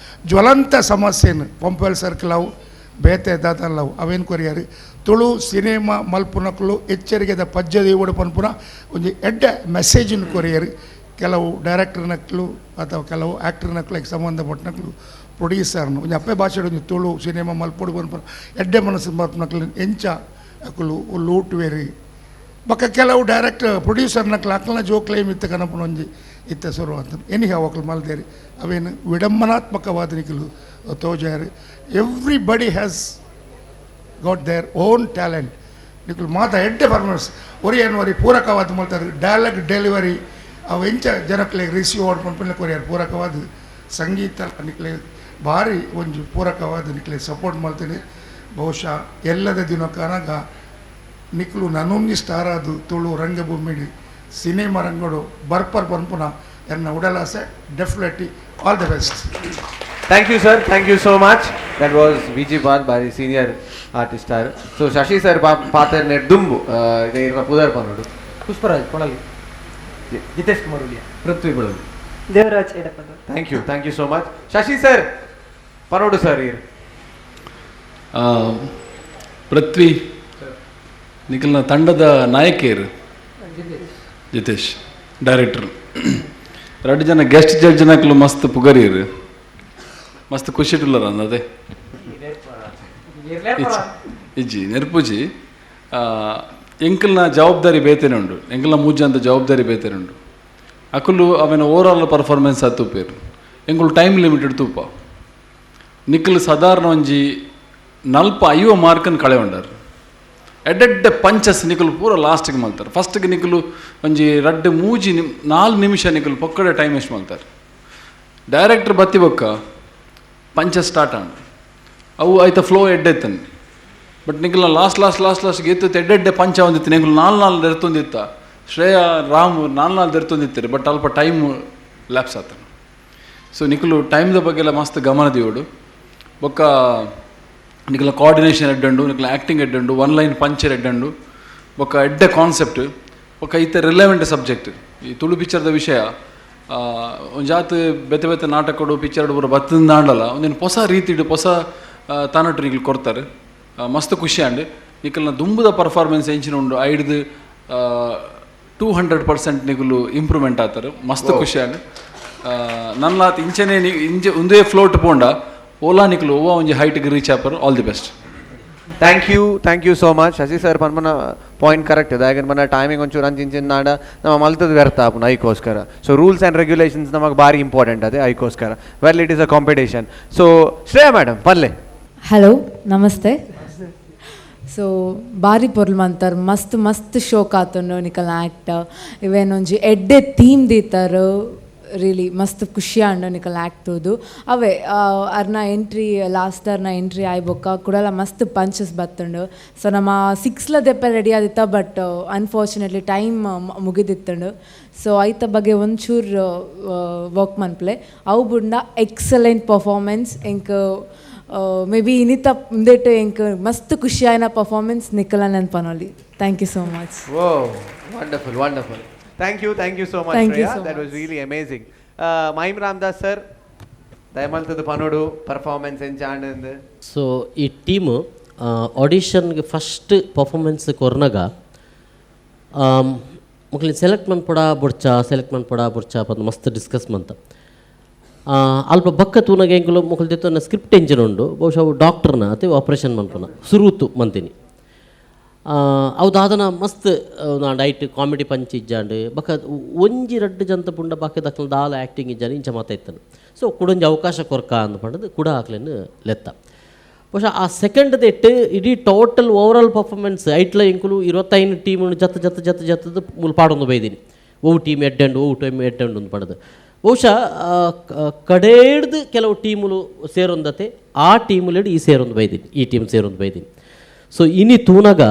ಜ್ವಲಂತ ಸಮಸ್ಯೆನು, ಪಂಪೆಲ್ ಸರ್ಕಲ್ ಅವು, ಬೇತೆ ದಾದಲ್ಲವು, ಅವೇನು ಕೊರಿಯರ್. ತುಳು ಸಿನಿಮಾ ಮಲ್ಪುನಕ್ಲು ಎಚ್ಚರಿಕೆದ ಪಜ್ಜೆ ದೇವಡು ಪನ್ಪುನ ಒಂಜಿ ಎಡ್ಡೆ ಮೆಸೇಜಿನ ಕೊರಿಯರ್. ಕೆಲವು ಡೈರೆಕ್ಟರ್ನಕ್ಲು ಅಥವಾ ಕೆಲವು ಆ್ಯಕ್ಟರ್ನಕ್ಲಿಗೆ ಸಂಬಂಧಪಟ್ಟನಕ್ಲು, ಪ್ರೊಡ್ಯೂಸರ್ನು ಒಂಜಿ ಅಪ್ಪೆ ಭಾಷೆ ಒಂಜಿ ತುಳು ಸಿನಿಮಾ ಮಲ್ಪೊಡು ಪನ್ಪುನ ಎಡ್ಡೆ ಮನಸ್ಸು ಮಲ್ಪುನಕ್ಲು ಎಂಚ ಅಕುಲು ಲೂಟುವೆರಿ. ಬೊಕ್ಕ ಕೆಲವು ಡೈರೆಕ್ಟ್ ಪ್ರೊಡ್ಯೂಸರ್ನಕ್ಲು ಅಕ್ಲನ ಜೋಕ್ಲೇಮ್ ಇತ್ತ ಕನಪುನ ಒಂಜಿ ಇತ್ತೆ ಶುರು ಅಂತ. ಎನಿಹೌ, ಅಕ್ಲು ಮಲ್ದೇರಿ ಅವೇನು ವಿಡಂಬನಾತ್ಮಕವಾದ ನಿಕಲು ತೋಜಾರು. Everybody has got their own talent. ನಿಕುಲು ಮಾತ ಎಡ್ಡೆ ಪರ್ಫಾರ್ಮೆನ್ಸ್, ಒರಿಯನ್ ಒರಿ ಪೂರಕವಾದ ಮಲ್ತಾರೆ. ಡೈಲಾಗ್ ಡೆಲಿವರಿ ಅವು ಎಂಚ ಜನಕ್ಲೆಗ್ ರಿಸೀವ್ ಮಾಡ್ಕೊಂಡು ಕೊರಿಯರ್. ಪೂರಕವಾದ ಸಂಗೀತ ನಿಕ್ಲೆ ಭಾರಿ ಒಂಜಿ ಪೂರಕವಾದ ನಿಕ್ಲೆ ಸಪೋರ್ಟ್ ಮಾಡ್ತೀನಿ. ಬಹುಶಃ ಎಲ್ಲದ ದಿನಕ್ಕನಾಗ ನಿಕ್ಲು ನನೊಂಜಿ ಸ್ಟಾರ್ ಅದು ತುಳು ರಂಗಭೂಮಿ ಸಿನಿಮಾ ರಂಗಡು ಬರ್ಪರ್ ಪನ್ಪುನ ಎನ್ನ ಉಡಲಾಸೆ. Definitely all the best.
Thank you sir, thank you so much. That was V G Pal, ಬಾರಿ senior artist R. So Shashi sir, ಪಾತ್ರ ದುಂಬು ಇರ್ನ ಪುದರ್ ಪನ್ನೋಡು.
ಪುಷ್ಪರಾಜ್ ಕೊಳಲಿ, ಜಿತೇಶ್ ಕುಮಾರ್ ಉಲಿಯಾ.
ಪೃಥ್ವಿ ಬಿಳೋದು.
Devaraj ಎಡಪದ.
Thank you, thank you so much. Shashi sir, ಪನೋಡು sir ಇರ್.
ಪೃಥ್ವಿ, ನಿಖಲ್ನ ತಂಡದ ನಾಯಕಿಯರು Jitesh, director, ಎರಡು ಜನ guest judge ನಕಲು ಮಸ್ತ್ ಪುಗರಿಯರು, ಮಸ್ತ್ ಖುಷಿ ಇಟ್ಟುಲ್ಲರ ಅದೇ ಇಜ್ಜಿ ನೆರ್ಪುಜಿ. ಎಂಕಲ್ನ ಜವಾಬ್ದಾರಿ ಬೇತೇನೆ ಉಂಡು, ಎಂಕಲ್ನ ಮೂಜಂತ ಜವಾಬ್ದಾರಿ ಬೇತೇನೆ ಉಂಡು. ಅಕುಲು ಅವೆನ ಓವರ್ ಆಲ್ ಪರ್ಫಾರ್ಮೆನ್ಸ್ ತೂಪೇರು, ಎಂಕುಲು ಟೈಮ್ ಲಿಮಿಟೆಡ್ ತೂಪ. ನಿಕ್ಕಲು ಸಾಧಾರಣ ಒಂಜಿ 40 50 ಮಾರ್ಕನ್ ಕಳೆ ಉಂಡಾರು. ಎಡ್ಡೆಡ್ಡೆ ಪಂಚಸ್ ನಿಕುಲು ಪೂರ ಲಾಸ್ಟಿಗೆ ಮಲ್ತಾರೆ. ಫಸ್ಟ್ಗೆ ನಿಕುಲು ಒಂಜಿ ರಡ್ಡ್ ಮೂಜಿ ನಿಮ್ 4 ನಿಮಿಷ ನಿಕುಲು ಪೊಕ್ಕಡೆ ಟೈಮ್ ವೇಸ್ಟ್ ಮಲ್ತಾರೆ. ಡೈರೆಕ್ಟರ್ ಬತ್ತಿ ಬೊಕ್ಕ ಪಂಚ ಸ್ಟಾರ್ಟ್ ಆಂಡ್ ಅವು ಐತ ಫ್ಲೋ ಎಡ್ಡೆತ್ತನ್. ಬಟ್ ನಿಕಲ್ನ ಲಾಸ್ಟ್ ಲಾಸ್ಟ್ ಲಾಸ್ಟ್ ಲಾಸ್ಟ್ಗೆ ಎತ್ತು ಎಡ್ಡೆಡ್ಡೆ ಪಂಚ ಒಂದಿತ್ತು. ನಿಕುಲು ನಾಲ್ ನಾಲ್ ದೆರ್ತೊಂದಿತ್ತ, ಶ್ರೇಯಾ ರಾಮ್ ನಾಲ್ ನಾಲ್ ದೆರ್ತೊಂದಿತ್ತಾರೆ. ಬಟ್ ಅಲ್ಪ ಟೈಮ್ ಲ್ಯಾಪ್ಸ್ ಆತನ. ಸೊ ನಿಕುಲು ಟೈಮ್ದ ಬಗ್ಗೆ ಎಲ್ಲ ಮಸ್ತ್ ಗಮನ ದಿಯೋಡು. ಬೊಕ್ಕ ನಿಕಲ ಕೋಆರ್ಡಿನೇಷನ್ ಎಡ್ಡಂಡು, ನಿಕಲ ಆ್ಯಕ್ಟಿಂಗ್ ಎಡ್ಡಂಡು, ಒನ್ ಲೈನ್ ಪಂಚರ್ ಎಡ್ಡಂಡು. ಬೊಕ್ಕ ಎಡ್ಡೆ ಕಾನ್ಸೆಪ್ಟ್, ಬೊಕ್ಕ ಇತ್ತೆ ರಿಲೆವೆಂಟ್ ಸಬ್ಜೆಕ್ಟ್. ಈ ತುಳು ಪಿಕ್ಚರ್ದ ವಿಷಯ ಒಂಜಾತ್ ಬೇತೆ ಬೇತೆ ನಾಟಕಡು ಪಿಕ್ಚರ್ಡು ಪೂರ ಬತ್ತಂದಾಂಡಲ ಒಂದಿನ ಹೊಸ ರೀತಿಡು ಹೊಸ ತಾನಟು ನಿಕಲ್ ಕೊಡ್ತಾರೆ. ಮಸ್ತ್ ಖುಷಿ ಆಂಡ್. ನಿಕಲ್ನ ದುಂಬುದ ಪರ್ಫಾರ್ಮೆನ್ಸ್ ಎಂಚಿನ ಉಂಡು, ಐಡ್ದು 200% ನಿಕುಲು ಇಂಪ್ರೂವ್ಮೆಂಟ್ ಆತಾರೆ. ಮಸ್ತ್ ಖುಷಿ ಆಂಡ್. ನನ್ಲಾತ್ ಇಂಚನೆ ಇಂಚೆ ಒಂದೇ ಫ್ಲೋಟ್ ಪೋಂಡ ಓಲಾ ನಿಕುಲು ಓವಾ ಒಂಜಿ ಹೈಟ್ಗೆ ರೀಚ್ ಆಪರ್. All the best.
Thank you, thank you so much. Shashi sir ಪನ್ಪನ point correct ಇದೆ. ಯಾಕಂದ್ರೆ ಮನ ಟೈಮಿಂಗ್ ಒಂಚೂರು ಅಂಚಿಂಚಿನ ನಾಡ ನಮ್ಮ ಮಲ್ತದ ವ್ಯರ್ಥ ಆಪುನ. ಐಕೋಸ್ಕರ ಸೊ ರೂಲ್ಸ್ ಆ್ಯಂಡ್ ರೆಗ್ಯುಲೇಷನ್ಸ್ ನಮಗೆ ಭಾರಿ ಇಂಪಾರ್ಟೆಂಟ್ ಅದೇ ಐಕೋಸ್ಕರ. Well, it is a competition. So Shreya madam, ಪಲ್ಲೆ.
ಹಲೋ, ನಮಸ್ತೆ. ಸೊ ಬಾರಿ ಪೊರ್ಲು ಮಂತರ್, ಮಸ್ತ್ ಮಸ್ತ್ ಶೋಕ್ ಆತುಂಡು ನಿಕಲ್ನ ಆ್ಯಕ್ಟ್. ಇವೇನೊಂಜಿ ಎಡ್ಡೆ ಥೀಮ್ ದೀತಾರ್. ರಿಯಲಿ ಮಸ್ತ್ ಖುಷಿ ಆಂಡ್ ನಿಕಲ್ನ ಆ್ಯಕ್ಟ್ ತೂದು. ಅವೇ ಅರ್ನ ಎಂಟ್ರಿ, ಲಾಸ್ಟ್ ಅರ್ನ ಎಂಟ್ರಿ ಆಯ್ ಬೊಕ್ಕ ಕುಡಲ ಮಸ್ತ್ ಪಂಚಸ್ ಬತ್ತುಂಡು. ಸೊ ನಮ್ಮ ಸಿಕ್ಸ್ಲ ದೆಪ್ಪ ರೆಡಿ ಆದಿತ್ತ, ಬಟ್ ಅನ್ಫಾರ್ಚುನೇಟ್ಲಿ ಟೈಮ್ ಮುಗಿದಿತ್ತುಂಡು. ಸೊ ಐತ ಬಗ್ಗೆ ಒಂಚೂರು ವರ್ಕ್ ಮನ್ಪ್ಲೆ. ಅವು ಬುಡ್ನ ಎಕ್ಸಲೆಂಟ್ ಪರ್ಫಾರ್ಮೆನ್ಸ್. ಎಂಕ್ ಮೇ ಬಿ ಇನಿತ ಉಂದೆಟ್ ಎಂಕ್ ಮಸ್ತ್ ಖುಷಿ ಆಯಿನ performance ನಿಕಲ ನೆನ್ಪನೊಲಿ. Thank you so much.
Oh, wonderful, wonderful. Thank you, thank you so much,
Thank you
Shreya.
so
That was really amazing. Mahim Ramdas sir, ದಯಮಲ್ತದ ಪನೋಡು ಪರ್ಫಾರ್ಮೆನ್ಸ್ ಎಂಚಾಂಡ್.
ಸೊ ಈ ಟೀಮು ಆಡಿಷನ್ಗೆ ಫಸ್ಟ್ ಪರ್ಫಾರ್ಮೆನ್ಸ್ ಕೊರ್ನಗ ಮೊಕ್ಲಿನ ಸೆಲೆಕ್ಟ್ ಮನ್ಪೊಡ ಬೊಡ್ಚ, select ಮನ್ಪೊಡ ಬೊಡ್ಚ ಪಂದ್ ಮಸ್ತ್ ಡಿಸ್ಕಸ್ ಮಂತ. ಅಲ್ಪ ಬಕ್ಕ ತೂನಗ ಎಂಕುಲು ಮೊಕುಲು ದೆತ್ತೊನ್ನ ಸ್ಕ್ರಿಪ್ಟ್ ಎಂಚಿನ ಉಂಡು, ಬಹುಶಃ ಅವು ಡಾಕ್ಟರ್ನ ಅತೆ ಆಪ್ರೇಷನ್ ಮನ್ಪುನ ಸುರೂತು ಮಂತಿನಿ. ಅವು ದಾದನ ಮಸ್ತ್ ನಾಂಡ ಐಟ್ ಕಾಮಿಡಿ ಪಂಚ್ ಇಜ್ಜಾಂಡ್, ಬೊಕ್ಕ ಒಂಜಿ ರಡ್ಡ್ ಜಂತ ಪುಂಡ ಬಾಕಿ ದಕ್ಲ ದಾಲ ಆ್ಯಕ್ಟಿಂಗ್ ಇಜ್ಜಾಂಡ್, ಇಂಚ ಮಾತ ಇತ್ತನು. ಸೊ ಕುಡೊಂಜಿ ಅವಕಾಶ ಕೊರ್ಕ ಅಂದ್ ಪಂಡದು ಕುಡ ಆಕ್ಲೆನ್ ಲೆತ್ತ. ಬಹುಶಃ ಆ ಸೆಕೆಂಡ್ ದೆಟ್ಟು ಇಡೀ ಟೋಟಲ್ ಓವರಾಲ್ ಪರ್ಫಾರ್ಮೆನ್ಸ್ ಐಟ್ಲ ಎಂಕುಲು 25 ಟೀಮ್ ಜತ್ತ ಜತ್ತ ಜತ್ತ ಜತ್ತದ ಮೂಲು ಪಾಡೊಂದು ಬೈದಿನಿ, ಒವು ಟೀಮ್ ಎಡ್ಡೆಂಡು, ಒವು ಟೀಮ್ ಎಡ್ಡೆಂಡು ಅಂದ್ ಪಂಡದು. ಬಹುಶಃ ಕಡೇಡ್ದು ಕೆಲವು ಟೀಮುಲು ಸೇರೊಂದತೆ, ಆ ಟೀಮುಲೆಡ್ ಈ ಸೇರೊಂದು ಬೈದಿನಿ, ಈ ಟೀಮ್ ಸೇರೊಂದು ಬೈದಿನಿ. ಸೊ ಇನಿ ತೂನಗ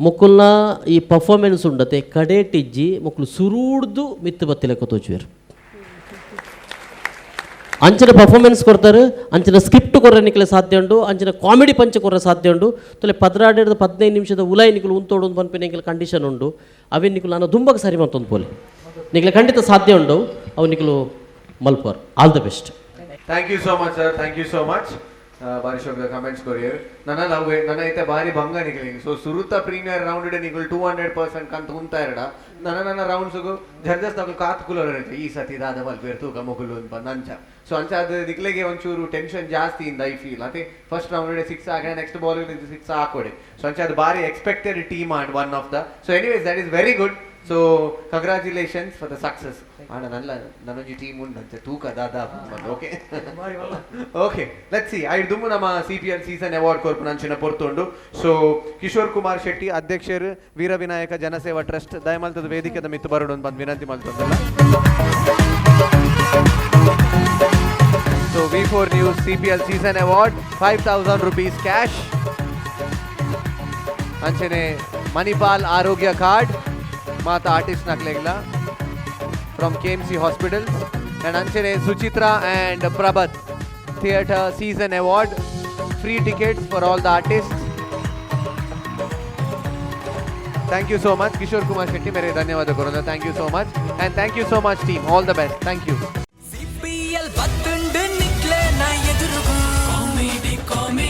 ಮೊಕುಲ್ನ ಈ ಪರ್ಫಾರ್ಮೆನ್ಸ್ ಉಂಡತೆ ಕಡೇಟಿಜ್ಜಿ, ಮೊಕುಲು ಸುರೂಡ್ದು ಮಿತ್ತು ಬತ್ತಿಲೆಕ್ಕ ತೋಚುವೆರು. ಅಂಚಿನ ಪರ್ಫಾರ್ಮೆನ್ಸ್ ಕೊರ್ತಾರೆ, ಅಂಚಿನ ಸ್ಕ್ರಿಪ್ಟ್ ಕೊರ್ರೆ ನಿಕ್ಲೆ ಸಾಧ್ಯ ಉಂಡು, ಅಂಚಿನ ಕಾಮಿಡಿ ಪಂಚ ಕೊರ್ರೆ ಸಾಧ್ಯ ಉಂಡು. ತೊಲೆ 12 15 ನಿಮಿಷದ ಉಲಾಯಿ ನಿಕುಲು ಉಂತೋಡು ಪನ್ಪಿನ ಎಂಕಲ್ ಕಂಡೀಷನ್ ಉಂಡು. ಅವೇ ನಿಕುಲು ನಾನು ದುಂಬಗ್ ಸರಿ ಮಂತೊಂದು ಪೋಲೆ, ನಿಕ್ಲೆ ಖಂಡಿತ ಸಾಧ್ಯ ಉಂಡು, ಅವು ನಿಕುಲು ಮಲ್ಪರ್. All the best.
Thank you so much, sir. Thank you so much. ಬಾರಿ ಶೋಕದ ಕಮೆಂಟ್ಸ್ ಕೊರಿಯರ್. ನನ್ನ ಲವ್ ನನ್ನ ಐತೆ ಬಾರಿ ಭಂಗ ನಿಕಲಿಗೆ. ಸೊ ಸುರುತ ಪ್ರೀಮಿಯರ್ ರೌಂಡ್ ನಿಕುಲು 200% ಕಂತ ಉಂತ ಇರಡ. ನನ್ನ ನನ್ನ ರೌಂಡ್ಸ್ಗು ಜಡ್ಜಸ್ ನಕುಲು ಕಾತ್ ಕುಲೋರ್, ಈ ಸತಿ ದಾದ ಮಲ್ಪೇರ್ ತೂಕ ಮೊಕುಲು ಅಂತ ಅಂಚ. ಸೊ ಅಂಚ ಅದು ನಿಕ್ಲೆಗೆ ಒಂಚೂರು ಟೆನ್ಷನ್ ಜಾಸ್ತಿ ಇಂದ I feel ಅದೇ. ಫಸ್ಟ್ ರೌಂಡ್ ಸಿಕ್ಸ್ ಆಗ ನೆಕ್ಸ್ಟ್ ಬಾಲ್ ಸಿಕ್ಸ್ ಹಾಕೊಡೆ. ಸೊ ಅಂಚ ಅದು ಬಾರಿ expected team and one of the, so anyways, that is very good. So congratulations for the success. ಅಣ್ಣ, ನನ್ನ ನನ್ನೊಂಜಿ ಟೀಮ್ ಉಂಟು ಅಂಚ ತೂಕ ದಾದಾ. Okay okay, let's see. ಐದು ದುಮ್ಮು ನಮ್ಮ ಸಿಪಿಎಲ್ ಸೀಸನ್ ಅವಾರ್ಡ್ ಕೊರ್ಪುನ ಅಂಚಿನ ಪೊರ್ತುಂಡು. ಸೊ ಕಿಶೋರ್ ಕುಮಾರ್ ಶೆಟ್ಟಿ, ಅಧ್ಯಕ್ಷರು, ವೀರವಿನಾಯಕ ಜನಸೇವಾ ಟ್ರಸ್ಟ್, ದಯಮಲ್ತದ ವೇದಿಕೆದ ಮಿತ್ತು ಬರಡು ಅಂತ ಬಂದು ವಿನಂತಿ ಮಲ್ತೊಂದಲ್ಲ. So V4 News CPL season award, ₹5000 cash, ಅಂಚನೆ ಮಣಿಪಾಲ್ ಆರೋಗ್ಯ ಕಾರ್ಡ್ ಮಾತ artist ನಕ್ಲೆಗ್ಲ from KMC hospitals, and ಅಂಚನೆ Suchitra and Prabhat theatre season award, free tickets for all the artist. Thank you so much. Kishore Kumar Shetty ಮೇರೆ ಧನ್ಯವಾದ ಕೊರೋದು. Thank you so much and thank you so much, team. All the best. Thank you.
CPL ಬತ್ತುಂಡು ನಿಕ್ಲೆ ನಾ ಎದುರುಗು comedy comedy.